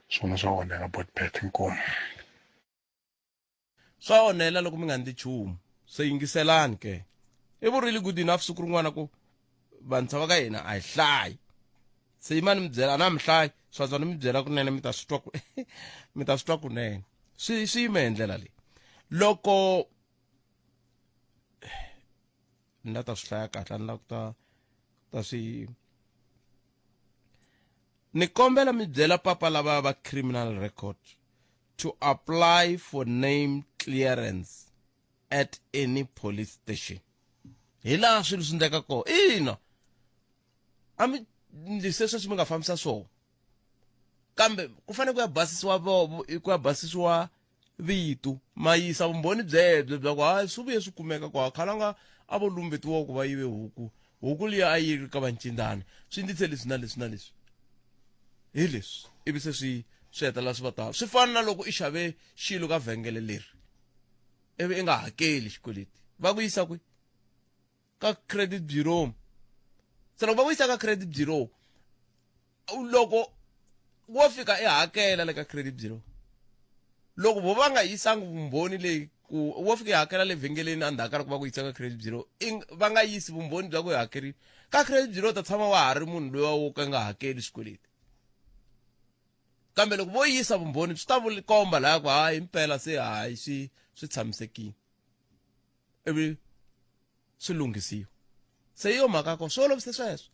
swona swa onhela botpet inkomu. Swa onhela loko mi nga ndli nchumu. Se yingiselani ke. I vurile good enough siku rin'wana ku vantshwa va ka hina a hi hlayi. Se yimani mi byela a na mi hlayi swa tswa ni mi byela kunene mi ta swi twa ku mi ta swi twa kunene. Swi swi yime hi ndlela leyi. Loko ni la ta swi hlaya kahle a ni la ku ta ta swi ni kombela mi byela papa lava va criminal record to apply for name clearance at any police station hi laha swilo swi ndleka kona ina a mi ndlise sweswi mi nga fambisa swona kambe ku fanele ku ya basisiwa ku ya basisiwa vito ma yisa vumbhoni byebyo bya ku hayi swi vuye swi kumeka ku khalanga a vo lumbetiwa ku va yive huku huku liya a yi ri ka vancindana swi ndlise leswi na leswi na leswi hi leswi ivi se swi swi hetelela swi va tano swi fana na loko i xave xilo ka vhengele leri ivi i nga hakeli xikweleti va ku yisa kwi ka credit bureau se loko va ku yisa ka credit bureau loko wo fika i hakela le ka credit bureau loko vo va nga yisangi vumbhoni leyi ku wo fika i hakela le vhengeleni endzhaku ka loko va ku yisa ka credit bureau va nga yisi vumbhoni bya ku i hakerile ka credit bureau u ta tshama wa ha ri munhu loyi wo ka nga hakeli swikweleti kambe loko vo yisa vumbhoni swi ta komba laya ku hayi impela se hayi swi swi tshamisekile ivi swi lunghisiwa se hi yo mhaka ko swi olovise sweswo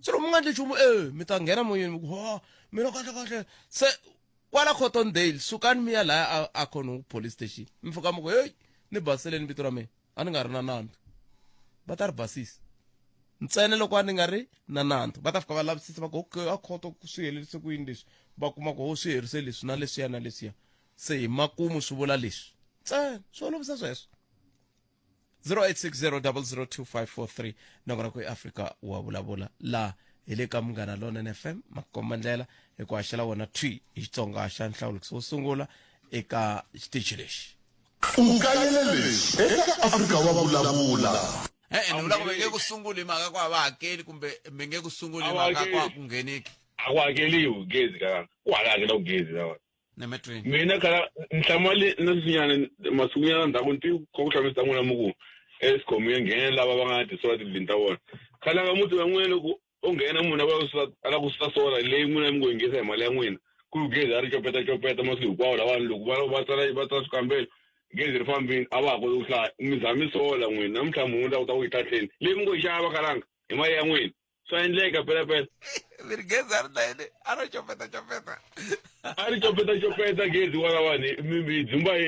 se loko mi nga endli nchumu e mi ta nghena moyeni mi ku ho mina kahle kahle se kwala cottondale sukani mi ya laya a khona police station mi fika mi ku heyi ni baseleni vito ra mina a ni nga ri na nandzu va ta ri basisa ntsena loko a ni nga ri na nandzu va ta fika va lavisisa va ku okay a khoto swi herise ku yini leswi va kuma ku ho swi herise leswi na leswiya na leswiya se hi makumu swi vula leswi ntsena swi olovisa sweswo 0860002543 nongonoko eAfrika wa vulavula la hi le ka munghana lonene fm makomba ndlela hi ku haxela wona thwi hi xitsonga xa nhlawulikiso wo sungula eka xitichi lexi U kayele leswi eka Afrika wa vulavula. E-e ni vula ku mi nge ku sunguli hi mhaka ku a va hakeli kumbe mi nge ku sunguli hi mhaka ku a ku ngheneki a ku hakeliwi gezi ka ku hala hakela gezi lawa Nemetweni. Mina khala nhlamali na sweswinyana masikunyana ndzhaku ni twi kha ku hlamusela n'wina mi ku Eskom ya nghena lava va nga na ti-solar tindlwini ta vona. Khale ka muti wa n'wina loko o nghena munhu a va susa a lava ku susa solar leyi n'wina mi ngo yi nghenisa hi mali ya n'wina ku gezi a ri copetacopeta masiku hinkwawo lawani loko va va tsala va tsala swikambelo gezi ri fambini a va ha koti ku hlaya mi za mi sola n'wina namuntlha munhu la ku ta ku yi hlahleni leyi mi ngo yi xava khalanga hi mali ya n'wina swa endleka pelapela mi ri gezi a ri na yini a ro copeta copeta a ri copeta copeta gezi walawani mi dzumba hi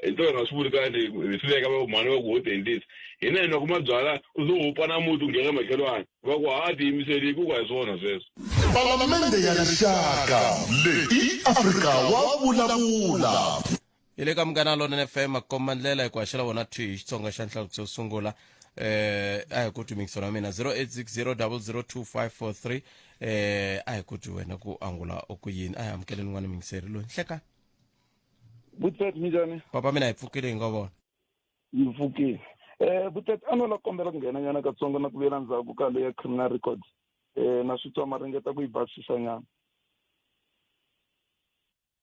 hi to hi nga swi vuli kahle hi swi veka va mhani va ku ho tiendlisa hina hi nwaku mabyala u zo hupa na muti u nghena makhelwani va ku ha tiyimiseli ku ku a hi swona sweswo Palamende ya Rixaka leyi i Afrika wa vulavula. Hi le ka Munghana Lonene FM makomba ndlela hi ku haxela wona thwi hi Xitsonga xa nhlavukiso wo sungula eh a hi ku twi mingiselo wa mina 0860002543 eh a hi ku twi wena ku angula u ku yini a hi amukeleni n'wana mingiseri loyi nhleka Butet minjhani? Papa mina hi pfukile hi nga vona. Hi pfukile. Eh Butet a no la kombela ku nghena nyana katsongo na ku vuyela ndzhaku ka leya criminal records. Eh na swi twa ma ringeta ku yi basisa nyana.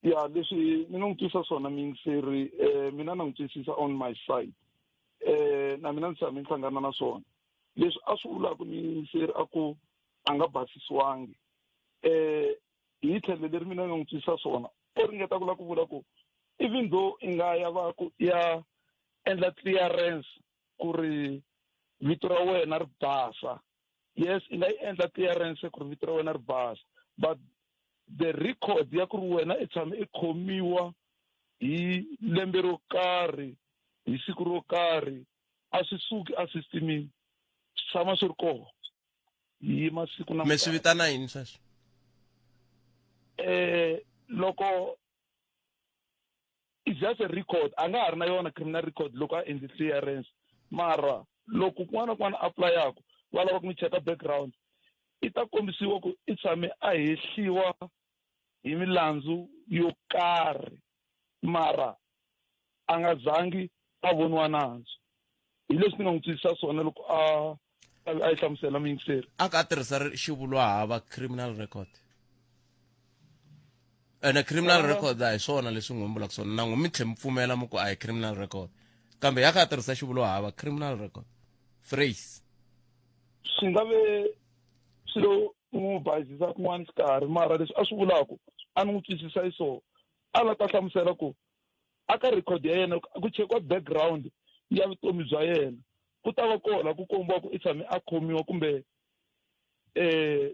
Ya leswi ni nga n'wi twisa swona muyingiseri eh mina na n'wi twisisa on my side. Eh na mina ndzi tshame ni hlangana na swona. Leswi a swi vulaka muyingiseri a ku a nga basisiwangi. Eh hi tlhelo leri mina ni nga n'wi twisisa swona o ringeta ku lava ku vula ku even though i nga ya va ku ya endla clearance ku ri vito ra wena ri basa yes i nga yi endla clearance ku ri vito ra wena ri basa but the record ya ku ri wena i tshame i khomiwa hi lembe ro karhi hi siku ro karhi a swi suki a systemini swi tshama swi ri kona hi masiku na mi swi vitana yini sweswo eh loko it's just a record a nga ha ri na yona criminal record loko a endle clearance mara loko kun'wana na kun'wana apply-aku va lava ku n'wi cheka background i ta kombisiwa ku i tshame a hehliwa hi milandzu yo karhi mara a nga zangi a voniwa nandzu hi leswi ni nga n'wi twisisa swona loko a a yi hlamusela muyingiseri a ka tirhisa xivulwa hava criminal record ene criminal record a hi swona leswi n'wi vulaka swona na n'wi mi tlhe mi pfumela mi ku a hi criminal record kambe ya ka tirhisa xivulwa hava criminal record phrase swi nga ve swilo n'wi bayizisa kun'wana xikarhi mara leswi a swi vulaka a ni n'wi twisisa yi so a la ta hlamusela ku a ka record ya yena ku chekiwa background ya vutomi bya yena ku ta va kona ku kombiwa ku i tshame a khomiwa kumbe eh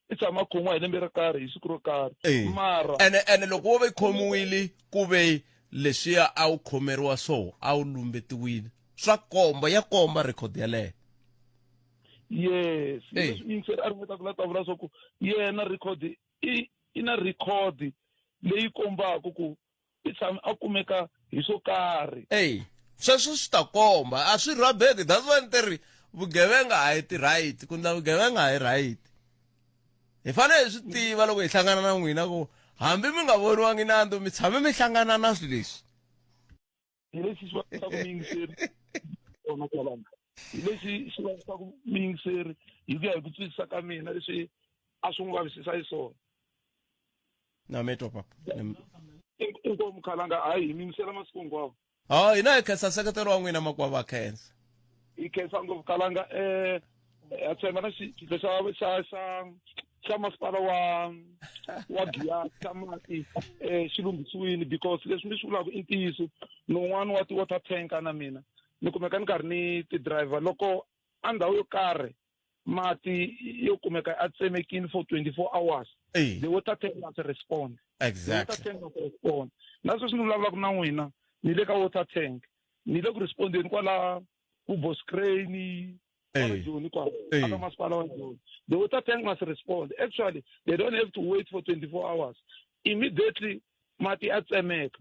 i tshama a khomiwa hi lembe ro karhi hi siku ro karhi eh. mara ene ene loko wo ve khomiwile ku ve leswiya a wu khomeriwa so a wu lumbetiwile swa komba ya komba record yaleyo yes leswi yingiseri a ringeta ku la ta vula swa ku yena record i i na record leyi kombaka ku i tshame a kumeka hi swo karhi eyi sweswo swi ta komba a swi rhabeki that's why ni ri vugevenga a hi ti-right ku ndla vugevenga a hi right hi fanele hi swi tiva loko hi hlangana na n'wina ku hambi mi nga voniwangi nandzu mi tshame mi hlangana na swilo leswi hi lexi xi va ku muyingiseri kona kwalano. Hi lexi xi vavisaka muyingiseri hi ku ya hi ku twisisa ka mina leswi a swi n'wi vavisisa xiswona. Na mi twa papa. Inkomu khalanga, hayi hi mi yingisela masiku hinkwawo. Ha hina hi khensa nseketelo wa n'wina makwavo a khensa. Hi khensa ngopfu kalanga eh ha tshemba na xiphiqo xa xa xa xa masipala wa wa Giyani xa mati eh xi lunghisiwile because leswi mi swi vulaka i ntiyiso ni un'wana wa ti-water tanker na mina ni kumeka ni karhi ni ti-driver loko a ndhawu yo karhi mati yo kumeka a tsemekini for 24 hours the water tank must respond. Exactly. The water tank must respond. Na sweswi ni vulavulaka na n'wina ni le ka water tank ni le ku respondeni kwala ku Boscrane kwala Joni kwala aka masipala wa Joni. The water tank must respond. Actually they don't have to wait for 24 hours. Immediately mati a tsemeka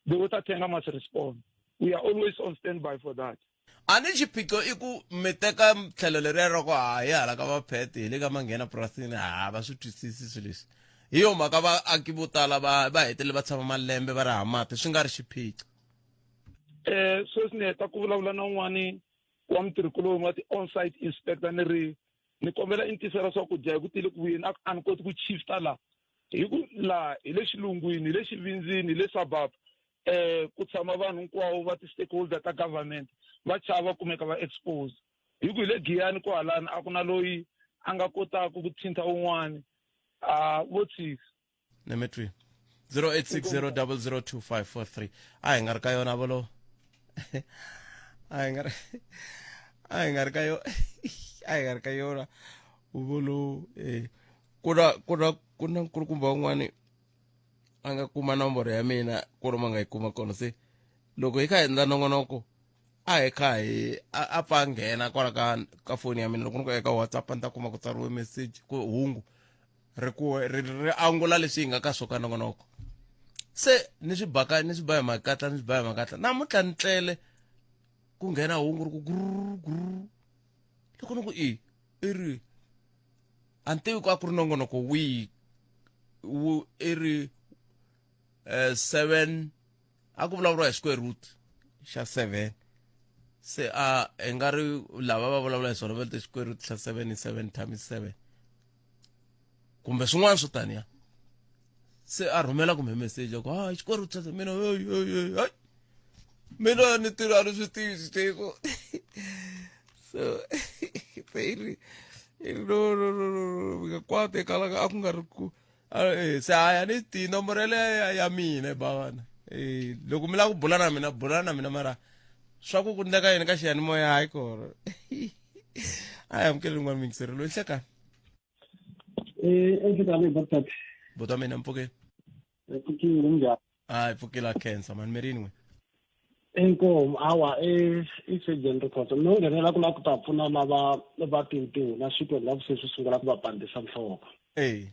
the water tank must respond. We are always on standby for that. A ni xiphiqo i ku mi teka tlhelo leriya ra ku ha hi hala ka vaphete hi le ka manghena purasini ha va swi twisisi swilo leswi hi yo mhaka vaaki vo tala va va hetelele va tshama malembe va ri ha mati swi nga ri xiphiqo. Eh sweswi ni heta ku vulavula na un'wani wa mutirhikuloni wa ti-on-site inspector ni ri ni kombela i ni tisela swakudya hi ku tile ku vuyeni a ku a ni koti ku shifta la hi ku la hi le xilungwini hi le xivindzini hi le suburb eh ku tshama vanhu hinkwawo va ti-stakeholder ta government va chava kumeka va expose hi ku hi le Giyani kwahalani a ku na loyi a nga kotaka ku thinta un'wani a vo tshika. Nemetwi 0860002543 a hi nga ri ka yona volo a hi nga ri a hi nga ri ka yona a hi nga ri ka yona volo eh ku na ku na ku na nkulukumba un'wani a nga kuma nomboro ya mina ku ri ma nga yi kuma kona se loko hi kha hi endla nongonoko a hi kha hi a pfa a nghena kwala ka ka foni ya mina loko ni ku eka WhatsApp a ni ta kuma ku tsariwe message ku hungu ri ku ri ri angula leswi hi nga ka swo ka nongonoko se ni swi baka ni swi ba hi makatla ni swi ba hi makatla namuntlha ni tlele ku nghena hungu ri ku gurr gurr loko ni ku i i ri a ni tivi ku a ku ri nongonoko wihi wu i ri 7 a ku vulavuriwa hi square root xa 7 se a hi nga ri lava va vulavula hi swona va te square root xa 7 i 7 times 7 kumbe swin'wana swo taniya se a rhumela kumbe message ku hayi square root xa mina hey hey hey hey mina ni tirha ni swi tivi sweswo so se i ri i ri no no no no mi nga kwati kalaka a ku nga ri ku se haya ni ti nomboro yeleyo ya mina bavana eh loko mi lava ku bula na mina bula na mina mara swa ku ku ndleka yini ka xiyanimoya hayi kona a hi amukeli rin'wana muyingiseri loyi nhlekani. Eh, enhlekani Baptist. Buti wa mina mpfukeni. Pfukile njhani? Hayi pfukile a khensa mani mirini n'we. Inkomu awa i i surgeon records no nghenela ku lava ku ta pfuna lava va tintiho na swikwembu lava se swi sungula ku va pandzisa nhloko. Eh.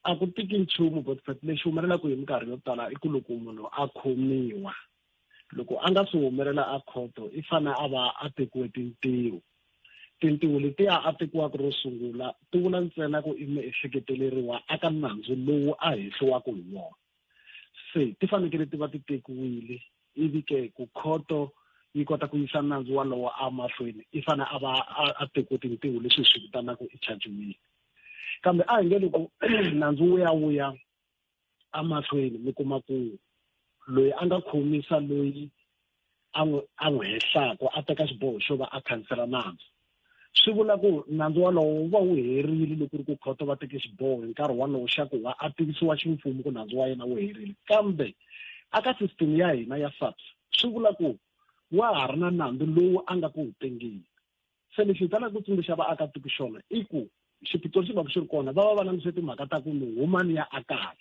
A ku tiki nchumu but lexi humelelaka hi minkarhi yo tala i ku loko munhu a khomiwa loko a nga swi humelela a khoto i fane a va a tekiwe tintiho tintiho letiya a tekiwaka ro sungula ti vula ntsena ku i miehleketeleriwa aka nandzu lowu a hehliwaka hi wona se ti fanekele ti va ti tekiwile ivi ke ku khoto yi kota ku yisa nandzu walowo a mahlweni i fane a va a tekiwe tintiho leswi hi swi vitanaka i chajiwile kambe a hi nge loko nandzu wu ya wu ya emahlweni mi kuma ku loyi a nga khomisa loyi a n'wi a n'wi hehlaka a teka xiboho xo va a khansela nandzu swi vula ku nandzu walowo wu va wu herile loko ri ku khoto va teke xiboho hi nkarhi walowo xa ku va a tivisiwa ximfumo ku nandzu wa yena wu herile kambe aka system ya hina ya SAPS swi vula ku wa ha ri na nandzu lowu a nga ku wu tengeni se lexi hi talaka ku tsundzuxa vaakatiko xona i ku xiphiqo lexi va ku xi ri kona va va va langutise timhaka ta ku ni huma ni ya akaya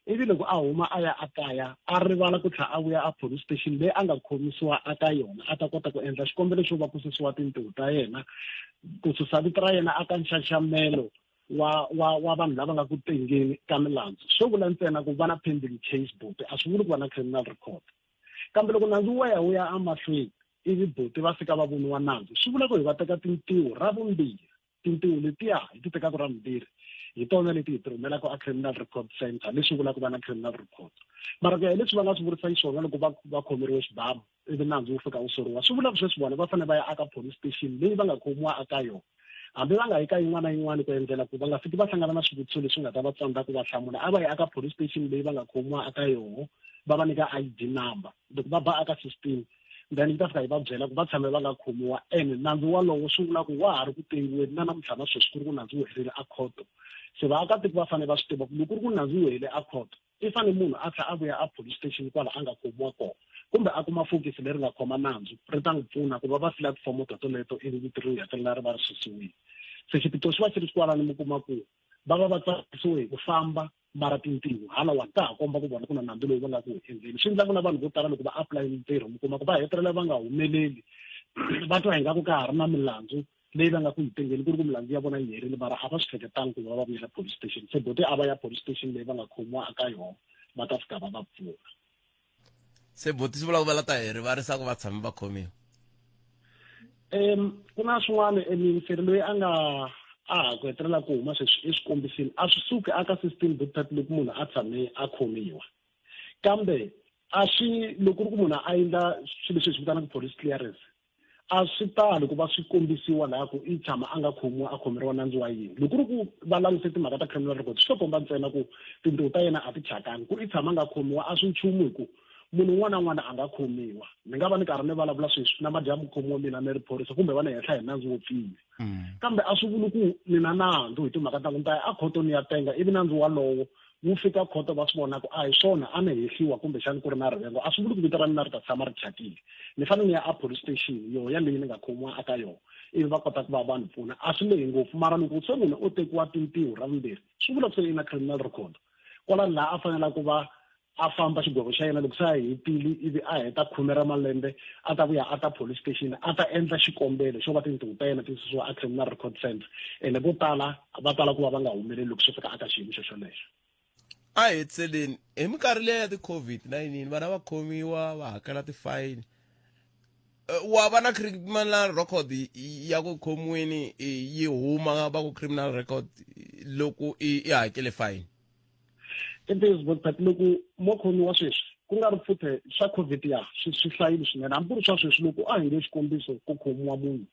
ivi loko a huma a ya akaya a rivala ku tlhela a vuya a police station leyi a nga khomisiwa aka yona a ta kota ku endla xikombelo xo va ku susiwa tintiho ta yena ku susa vito ra yena aka nxaxamelo wa wa wa vanhu lava nga ku tengeni ka milandzu swo vula ntsena ku va na pending case buti a swi vuli ku va na criminal record kambe loko nandzu wo ya wu ya emahlweni ivi buti va fika va voniwa nandzu swi vula ku hi va teka tintiho ra vumbirhi tintiho letiya hi ti tekaka ra vumbirhi hi tona leti hi ti rhumelaka a criminal record center leswi vulaka va na criminal record mara ku ya hi leswi va nga swi vurisa xiswona loko va va khomeriwe xibamu ivi nandzu wu fika wu soriwa swi vula ku sweswi vona va fanele va ya aka police station leyi va nga khomiwa aka yona hambi va nga yi ka yin'wana na yin'wana ku endlela ku va nga fiki va hlangana na swivutiso leswi nga ta va tsandza ku va hlamula a va yi aka police station leyi va nga khomiwa aka yoho va va nyika I_D number loko va ba aka system then yi ta fika yi va byela ku va tshame va nga khomiwa and nandzu walowo swi vula ku wa ha ri ku tengiweni na namuntlha na sweswi ku ri ku nandzu wu herile a khoto se vaakatiko va fanele va swi tiva ku loko ku ri ku nandzu wu hele a khoto i fanele munhu a tlhela a vuya a police station kwala a nga khomiwa kona kumbe a kuma fokisi leri nga khoma nandzu ri ta n'wi pfuna ku va va fila tifomo to toleto ivi vito ri hetelela ri va ri susiwile se xiphiqo xi va xi ri kwalano mi kuma ku va va va tsarisiwe hi ku famba mara tintiho hala wa ta ha komba ku vona ku na nandzu lowu va nga ku endleni swi endla ku na vanhu vo tala loko va apply mintirho mi kuma ku va hetelela va nga humeleli va twa ingaku ka ha ri na milandzu leyi va nga ku yi tengeni ku ri ku milandzu ya vona yi herile mara a va swi hleketangi ku va va vuyela police station se bote a va ya police station leyi va nga khomiwa aka yona va ta fika va va pfuna se boti swi vula ku va la ta hi rivarisa ku va tshame va khomiwa um ku na swin'wana emiyingiseri loyi a nga a ha ku hetelela ku huma sweswi i swi kombisile a swi suki aka system bothat loko munhu a tshame a khomiwa kambe a swi loko ku ri ku munhu a endla swilo leswi hi swi vitanaka police clearance a swi tali ku va swi kombisiwa laha ku i tshama a nga khomiwa a khomeriwa nandzu wa yini loko ku ri ku va langutise timhaka ta criminal record swi to komba ntsena ku tintiho ta yena a ti thyakanga ku i tshama a nga khomiwa a swi nchumu hi ku munhu un'wana na un'wana a nga khomiwa ni nga va ni karhi ni vulavula sweswi na madyambu khomiwa mina ni ri phorisa kumbe va ni henhla hi nandzu wo pfinya kambe a swi vuli ku ni na nandzu hi timhaka ta ku ni ta ya a khoto ni ya tenga ivi nandzu walowo wu fika khoto va swi vona ku a hi swona a ni hehliwa kumbexani ku ri na rivengo a swi vuli ku vito ra mina ri ta tshama ri thyakile ni fanele ni ya a police station yoho yaleyi ni nga khomiwa aka yona ivi va kota ku va va ni pfuna a swi lehi ngopfu mara loko se munhu o tekiwa tintiho ra vumbirhi swi vula ku se i na criminal record kwalano laha a fanelaka ku va a famba xigwevo xa yena loko se a hetile ivi a heta khume ra malembe a ta vuya a ta police station a ta endla xikombelo xo va tintiho ta yena ti susiwa a criminal record center ene vo tala va tala ku va va nga humeleli loko swi fika aka xiyimo xo xolexo a hi tseleni hi minkarhi leya ya ti-COVID-19 vana va khomiwa va hakela tifayini wa va na criminal record ya ku khomiweni yi huma va ku criminal record loko i hakele fayini i ntiyiso but loko mo khomiwa sweswi ku nga ri futhe swa COVID ya swi swi hlayile swinene hambi ku ri swa sweswi loko a hi nge xikombiso ku khomiwa munhu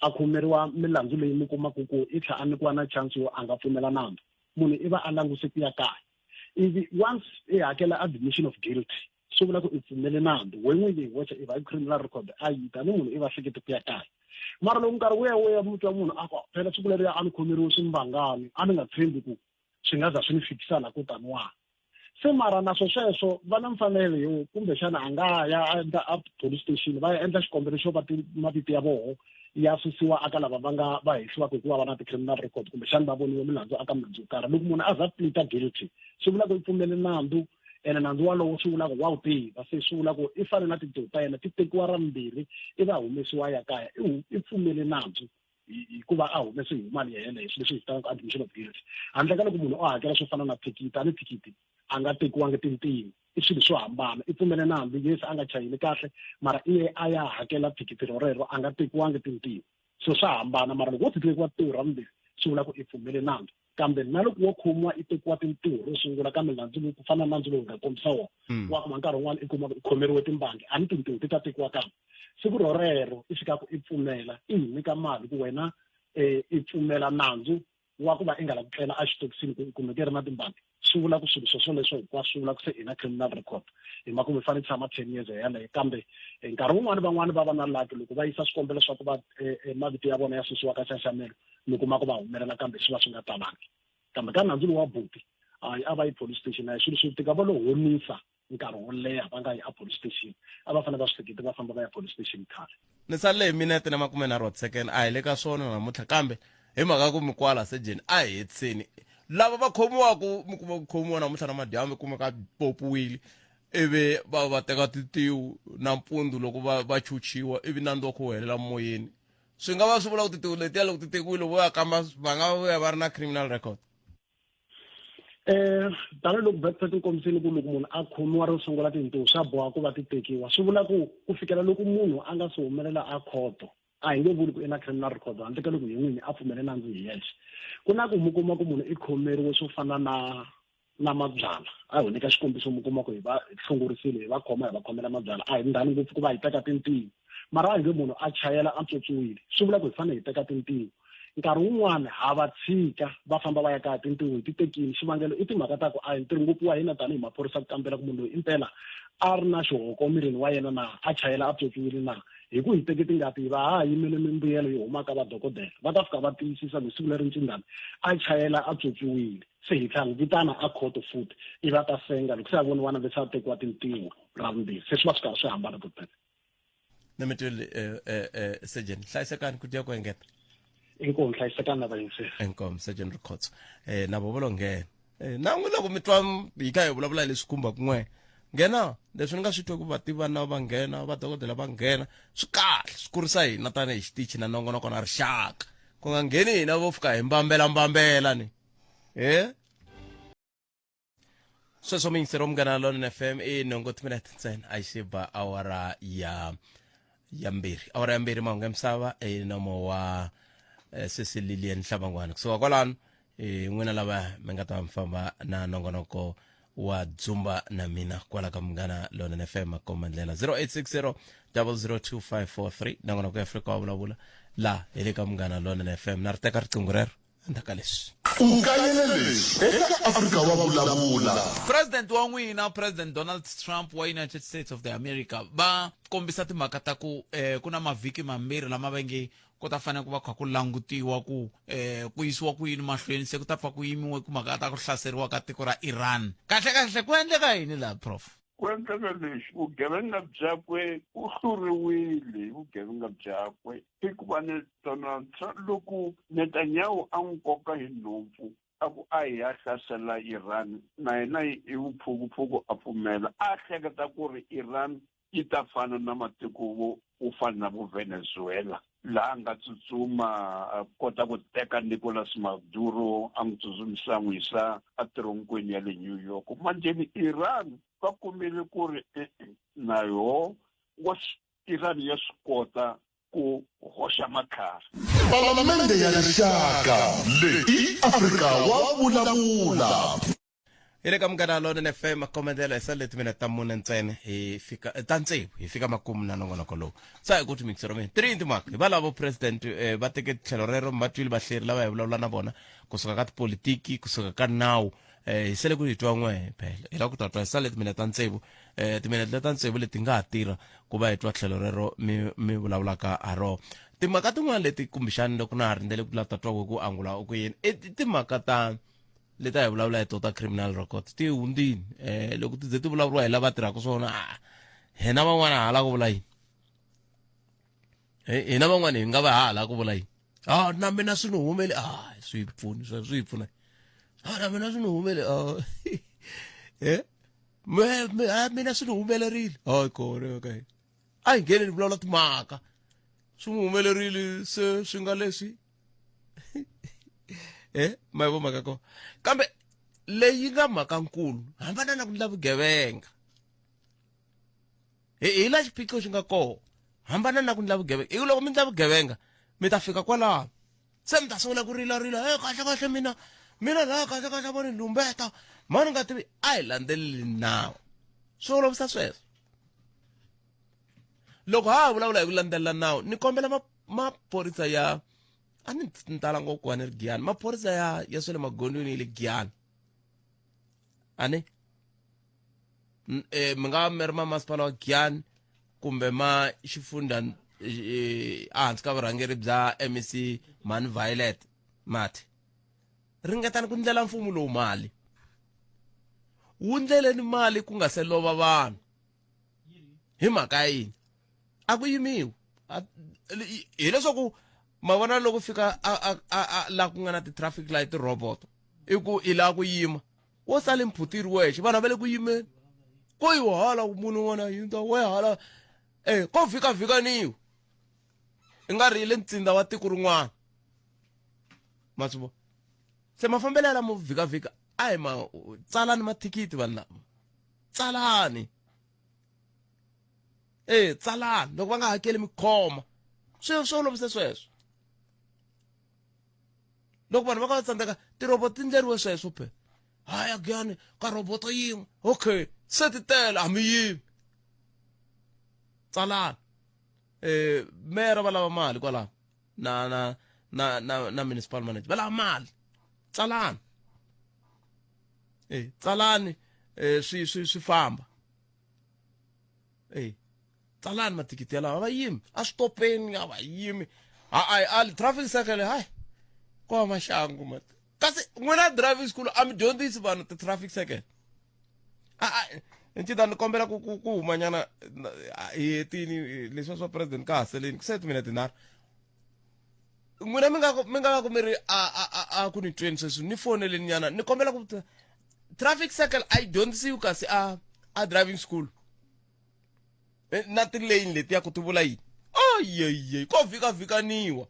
a khomeriwa milandzu leyi mi kumaka ku i tlhela a nyikiwa na chance yo a nga pfumela nandzu munhu i va a languse ku ya kaya ivi once i hakela admission of guilt swi vula ku i pfumele nandzu we n'wini hi wexe i va i criminal record a yi tani munhu i va hlekete ku ya kaya mara loko nkarhi wu ya wu ya mutwa munhu a ku phela siku leriya a ni khomeriwe swimbangani a ni nga tshembi ku swi nga za swi ni fikisa la ku taniwani se mara na swo sweswo va na mfanelo yo kumbexana a nga ya a endla a police station va ya endla xikombelo xo va mavito ya voho ya susiwa aka lava va nga va hehliwaka hikuva va na ti-criminal record kumbexana va voniwe milandzu aka milandzu yo karhi loko munhu a za plead guilty swi vula ku i pfumele nandzu ene nandzu walowo swi vula ku wa wu tiva se swi vula ku i fanele na tintiho ta yena ti tekiwa ra vumbirhi i va humesiwa ya kaya i pfumele nandzu hikuva a humese hi mali ya yena hi swilo leswi vitanaka admission of guilt handle ka loko munhu o hakela swo fana na thikithi a ni thikithi a nga tekiwangi tintiho i swilo swo hambana i pfumele nandzu yes a nga chayeli kahle mara i ye a ya hakela thikithi rorero a nga tekiwangi tintiho so swa hambana mara loko wo tekiwa tintiho ra vumbirhi swi vula ku i pfumele nandzu kambe na loko wo khomiwa i tekiwa tintiho ro sungula kambe nandzu lowu ku fana na nandzu lowu nga kombisa wona wa kuma nkarhi wun'wana i kuma ku i khomeriwe timbangi a ni tintiho ti ta tekiwa kambe siku rorero i fika ku i pfumela i hi nyika mali ku wena um i pfumela nandzu wa ku va i nga la ku tlela exitokisini ku kumeke ri na timbangi swi vula ku swilo swoswoleswo hinkwaswo swi vula ku se i na criminal record hi mhaka ku mi fanele tshama 10 years yaleyo kambe nkarhi wun'wani van'wani va va na lucky loko va yisa swikombelo swa ku va mavito ya vona ya susiwa ka nxaxamelo mi kuma ku va humelela kambe swi va swi nga talangi kambe ka nandzu lowu wa buti hayi a va yi police station a hi swilo swo tika va lo honisa nkarhi wo leha va nga yi a police station a va fanele va swi hleketi va famba va ya police station khale ni salele hi minete na 30 wa second a hi le ka swona namuntlha kambe hi mhaka ku mikwala sejeni a hi hetiseni lava va khomiwaku mi kuma ku khomiwa namuntlha na madyambu mi kumeka popiwile ivi va va teka titiwu nampundzu loko va va chuchiwa ivi nandzu wa ku helela moyeni swi nga va swi vula ku titiwu letiya loko ti tekiwile vo ya kamba va nga vuya va ri na criminal record Eh tanihiloko Bradford yi kombisile ku loko munhu a khomiwa ro sungula tintiho swa boha ku va ti tekiwa swi vula ku ku fikela loko munhu a nga si humelela a khoto a hi nge vuli ku i na criminal record handle ka loko hi n'wini a pfumele nandzu hi yexe ku na ku mi kuma ku munhu i khomeriwe swo fana na na mabyala a hi nyika xikombiso mi kuma ku hi va hlongorisile hi va khoma hi va khomela mabyala a hi ndhani ngopfu ku va hi teka tintiho mara a hi nge munhu a chayela a tswotswiwile swi vula ku hi fanele hi teka tintiho nkarhi wun'wani ha va tshika va famba va ya kaya tintiho hi ti tekile xivangelo i timhaka ta ku a hi ntirho ngopfu wa hina tanihi maphorisa ku kambela ku munhu loyi impela a ri na xihoko mirini wa yena na a chayela a tswotswiwile na hi ku hi teke tingati hi va ha yimele mimbuyelo yo humaka vadokodela va ta fika va tiyisisa ku siku leri ncindani a chayela a tswotswiwile se hi tlhela n'wi vitana a khoto futhi ivi a ta senga loko se a voniwa na se a tekiwa tintiho ra vumbirhi se swi va swi karhi swi hambana botpet na mi twile eh, eh, eh, surgeon hlayisekani ku dya ku engeta inkomu hlayisekani na vayingiseri inkomu surgeon rikhotso eh na vo lo nghena eh, na n'wi loko mi twa hi kha hi vulavula hi leswi khumbaka n'we nghena leswi ni nga swi twa ku vativi na va nghena vadokodela va nghena swi kahle swi kurisa hina tanihi xitichi na nongonoko na rixaka ku nga ngheni hina vo fika hi mbambela mbambela ni eh sweswo miyingiseri wa munghana lonene fm i nhungu timinete ntsena a xi ba awara ya ya mbirhi awara ya mbirhi mahungu ya misava i nomo wa eh, sesi lilian hlabangwana kusuka kwalano eh, n'wina lava mi nga ta mi famba na nongonoko wa dzumba na mina kwala ka munghana lonene fm makomba ndlela 0860 002543 nongonoko ya afrika wa vulavula la hi le ka munghana lonene fm na ri teka riqingho rero endzhaku ka leswi U kayele leswi eka Afrika wa Vulavula. President wa n'wina President Donald Trump wa United States of the America va kombisa timhaka ta ku eh, ku na mavhiki mambirhi lama va nge ku ta fanele ku va kha ku langutiwa ku eh, ku yisiwa ku yini mahlweni se ku ta pfa ku yimiwe ku mhaka ta ku hlaseriwa ka tiko ra Iran kahle kahle ku endleka yini laha prof Ku endleka lexi, vugevenga byakwe u hluriwile hi vugevenga byakwe hikuva ni Donald Trump loko Netanyahu a n'wi koka hi nhompfu a ku a hi ya hlasela Iran na yena hi vuphukuphuku a pfumela a hleketa ku ri Iran yi ta fana na matiko vo wo fana na vo Venezuela laha a nga tsutsuma a kota ku teka Nicolas Maduro a n'wi tsutsumisa a n'wi yisa etironkweni ya le New York manjheni Iran va kumile ku ri e-e na yoho wa Iran ya swi kota ku hoxa matlhari Palamende ya Rixaka leyi i Afrika wa Vulavula. hi le ka munghana lonene fm makomendela hi sale timinete ta mune ntsena hi fika eh, ta tsevu hi fika makumu na nongonoko lowu sa hi ku timixero mina three timhaka hi valavo president eh, va teke tlhelo rero va twile vahleri lava hi vulavula na vona kusuka ka tipolitiki kusuka ka nawu eh, hi sele ku hi twa n'we phela hi lava ku ta twa hi sale timinete ta tsevu eh, timinete leta tsevu leti nga ha tirha ku va hi twa tlhelo rero mi mi vulavulaka ha rona timhaka tin'wana leti kumbexani loko na ha rindzele ku la ta twa ku angula u ku yini i timhaka ta leti a hi vulavula hi to ta criminal record ti hundzini um loko ti ze ti vulavuriwa hi lava tirhaka swona a hina van'wana ha la ku vula yini hina van'wana hi nga va ha la ku vula yini a na mina swi ni humele a swi hi pfuni sweswo swi hi pfuna a na mina swi ni humele a e mina swi ni humelerile hayi kona okay a hi ngheneni vulavula timhaka swi n'wi humelerile se swi nga leswi eh ma yi vo mhaka kona kambe leyi nga mhaka nkulu hambana na ku ndla vugevenga hi hi la xiphiqo xi nga kona hambana na ku ndla vugevenga hi ku loko mi ndla vugevenga mi ta fika kwalano se mi ta sungula ku rila rila e kahle kahle mina mina laha kahle kahle vo ni lumbeta mani nga tivi a hi landzeleli nawu swi olovisa sweswo loko ha ha vulavula hi ku landzelela nawu ni kombela maphorisa ya a ni ni tala ngopfu a ni ri giyani maphorisa ya ya swa le magondzweni ya le giyani a ni eh, mi nga mi ri ma masipala wa giyani kumbe ma xifundha eh, ehansi ka vurhangeri bya mec mani violet mati ringetani ku ndlela mfumo lowu mali wu ndleleni mali ku nga se lova vanhu hi mhaka ya yini a ku yimiwi hileswaku ma vona loko fika la ku nga na ti-traffic light robot i ku i lava ku yima wo sale mphutiri wexe vanhu va le ku yimeni ko yiwa hala munhu un'wana yindza we hala e ko vhikavhikaniwa i nga ri le ntsinda wa tiko rin'wana ma swi vona se mafambelo ya lamo vhikavhika a hi ma tsalani mathikithi vanhu lava tsalani e tsalani loko va nga hakeli mikhoma swi swi olovise sweswo loko vanhu va ka va tsandzeka tirhobo ti ndleriwe sweswo phela Hayi agiyani ka roboto yin'we. Okay, se ti tele a mi yimi. Tsalani. Eh mera va lava mali kwalaho. Na na na na na municipal manager va lava mali. Tsalani. Eh tsalani eh swi swi swi famba. Eh tsalani mathikithi yalawa a va yimi a switopeni a va yimi a a a traffic circle hayi ko va maxangu ma kasi n'wina driving school a mi dyondzisi vanhu ti-traffic circle a a ncita ni kombela ku ku ku humanyana hi hetini leswiya swa president ka ha seleni ku se timina tinharhu n'wina mi nga mi nga va ku mi ri a a a a ku ni tweni sweswi ni foneleni nyana ni kombela ku traffic circle a yi dyondzisiwi kasi a a driving school Eh, na tilane letiya ku ti vula yini ayeye ko vhikavhikaniwa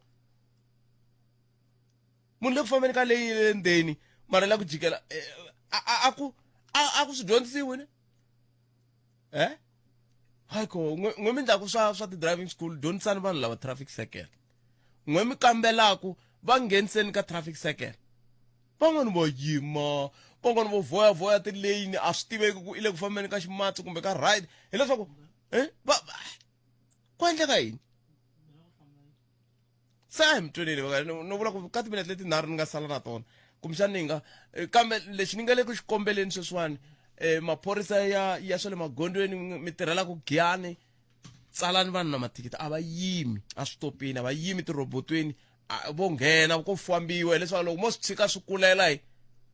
munhu le ku fambeni ka leyi le ndzeni mara la ku jikela eh, a ku a ku swi dyondzisiwi ne eh hayi ko n'we mi ndlaku swa swa ti-driving school dyondzisani vanhu lava traffic circle n'we mi kambelaku va ngheniseni ka traffic circle van'wani vo yima van'wani vo voyavoya tileyini a swi tiveki ku i le ku fambeni ka ximatsi kumbe ka right hileswaku eh va ku endleka yini se a hi mi tweleli no vula ku ka timinete letinharhu ni nga sala na tona kumbexana ni nga eh, kambe lexi ni nga le ku xi kombeleni sweswiwani um maphorisa ya ya swa le magondzweni mi tirhelaka giyani tsalani vanhu na mathikithi a va yimi a switopini a va yimi tirhobotweni vo nghena ko fambiwa hileswaku loko mo swi tshika swi kulela hi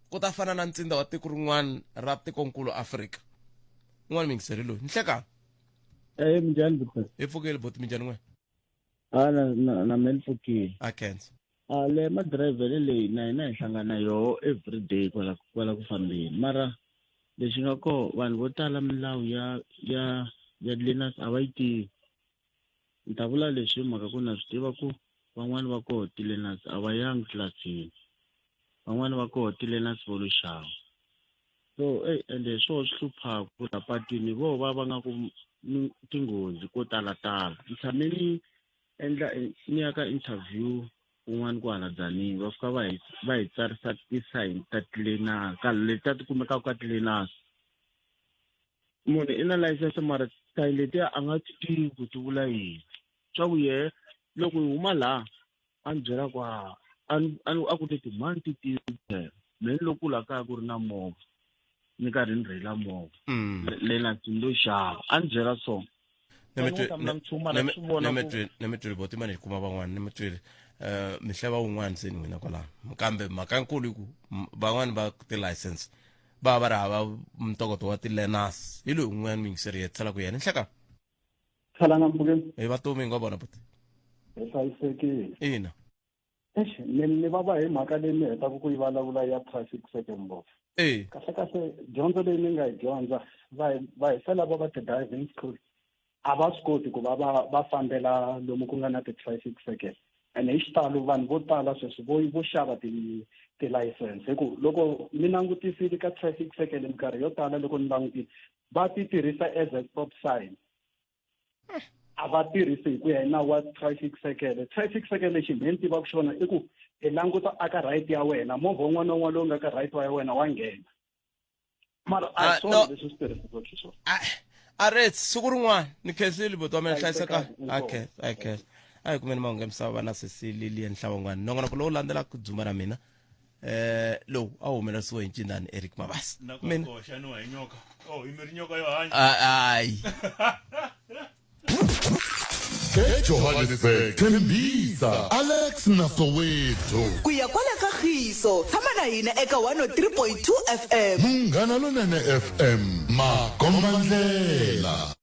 ku ta fana na ntsinda wa tiko rin'wana ra tikonkulu Afrika un'wana mingiseri loyi nhlekani Eh minjhani buti? Hi pfukile buti minjhani n'we? Ah na na na mina ni pfukile. A khensa. A le madirayivhele leyi na hina hi hlangana yoho everyday kwala kwala ku fambeni mara lexi nga koho vanhu vo tala milawu ya ya ya learners a va yi tivi. Ni ta vula leswi hi mhaka ku na swi tiva ku van'wani va koho ti-learners a va yangi tlilasini van'wani va koho ti-learners vo lo xava so eyi ende hi swoho swi hluphaka ku la patwini hi voho va vangaku tinghozi ko talatala ni tshame ni endla ni ya ka interview kun'wana kwahala Tzaneen va fika va hi va hi tsarisa ti-sign ta ti-learners ka leti a ti kumekaka ka ti-learners munhu i na layisense mara sign letiya a nga ti tivi ku ti vula yini swa ku yehe loko hi huma laha a ni byela ku a a ku te mhani ti tivi phela me ni loko la kaya ku ri na movha ni karhi ni rheyila movha mm. le na ni lo xava a ni byela so ni mi twile boti mani hi kuma van'wana ni mi twile um mi hleva wun'wana se ni n'wina kwalano kambe mhaka nkulu i ku van'wani va ti-license va va ri hava ntokoto wa ti-learners hi loyi un'wana muyingiseri hi hetisela ku yena nhleka Khalanga mpfukeni. Hi vatomi hi nga vona buti. Hi hlayisekile. Ina. Eish, ni ni vava hi mhaka leyi mi hetaka ku yi vulavula ya traffic second box. Eh. Kahle kahle dyondzo leyi ni nga yi dyondza va va hi fela va va ti-driving school a va swi koti ku va va va fambela lomu ku nga na ti-traffic circle ene hi xitalo vanhu vo tala sweswi vo vo xava ti tilayisense hi ku loko mi langutisile ka traffic circle minkarhi yo tala loko ni langutile va ti tirhisa as a stop sign a va tirhisi hi ku ya hi nawu wa traffic circle traffic circle lexi mhe ni tivaka xona i ku i languta aka right ya wena movha wun'wana na wun'wana lowu nga ka right wa wena wa nghena mara a hi ah, swona leswi swi tirhisiwaka xiswona ah, a ret siku rin'wana ni khensile buti wa mina hlayiseka a khensa a khensa a hi kumeni mahungu ya misava na sesi lilian nhlawangwani nongonoko lowu landzelaka dzumba ra mina eh lowu a wu humelerisiwe hi ncindani Eric Mabasa mina koxaniwa hi nyoka oh i mi ri nyoka yo hanya ayi ejohannesburg tembisa alex na soweto ku ya kwala ka khiso tshama na hina eka 103.2 fm munghana lonene fm makombandlela.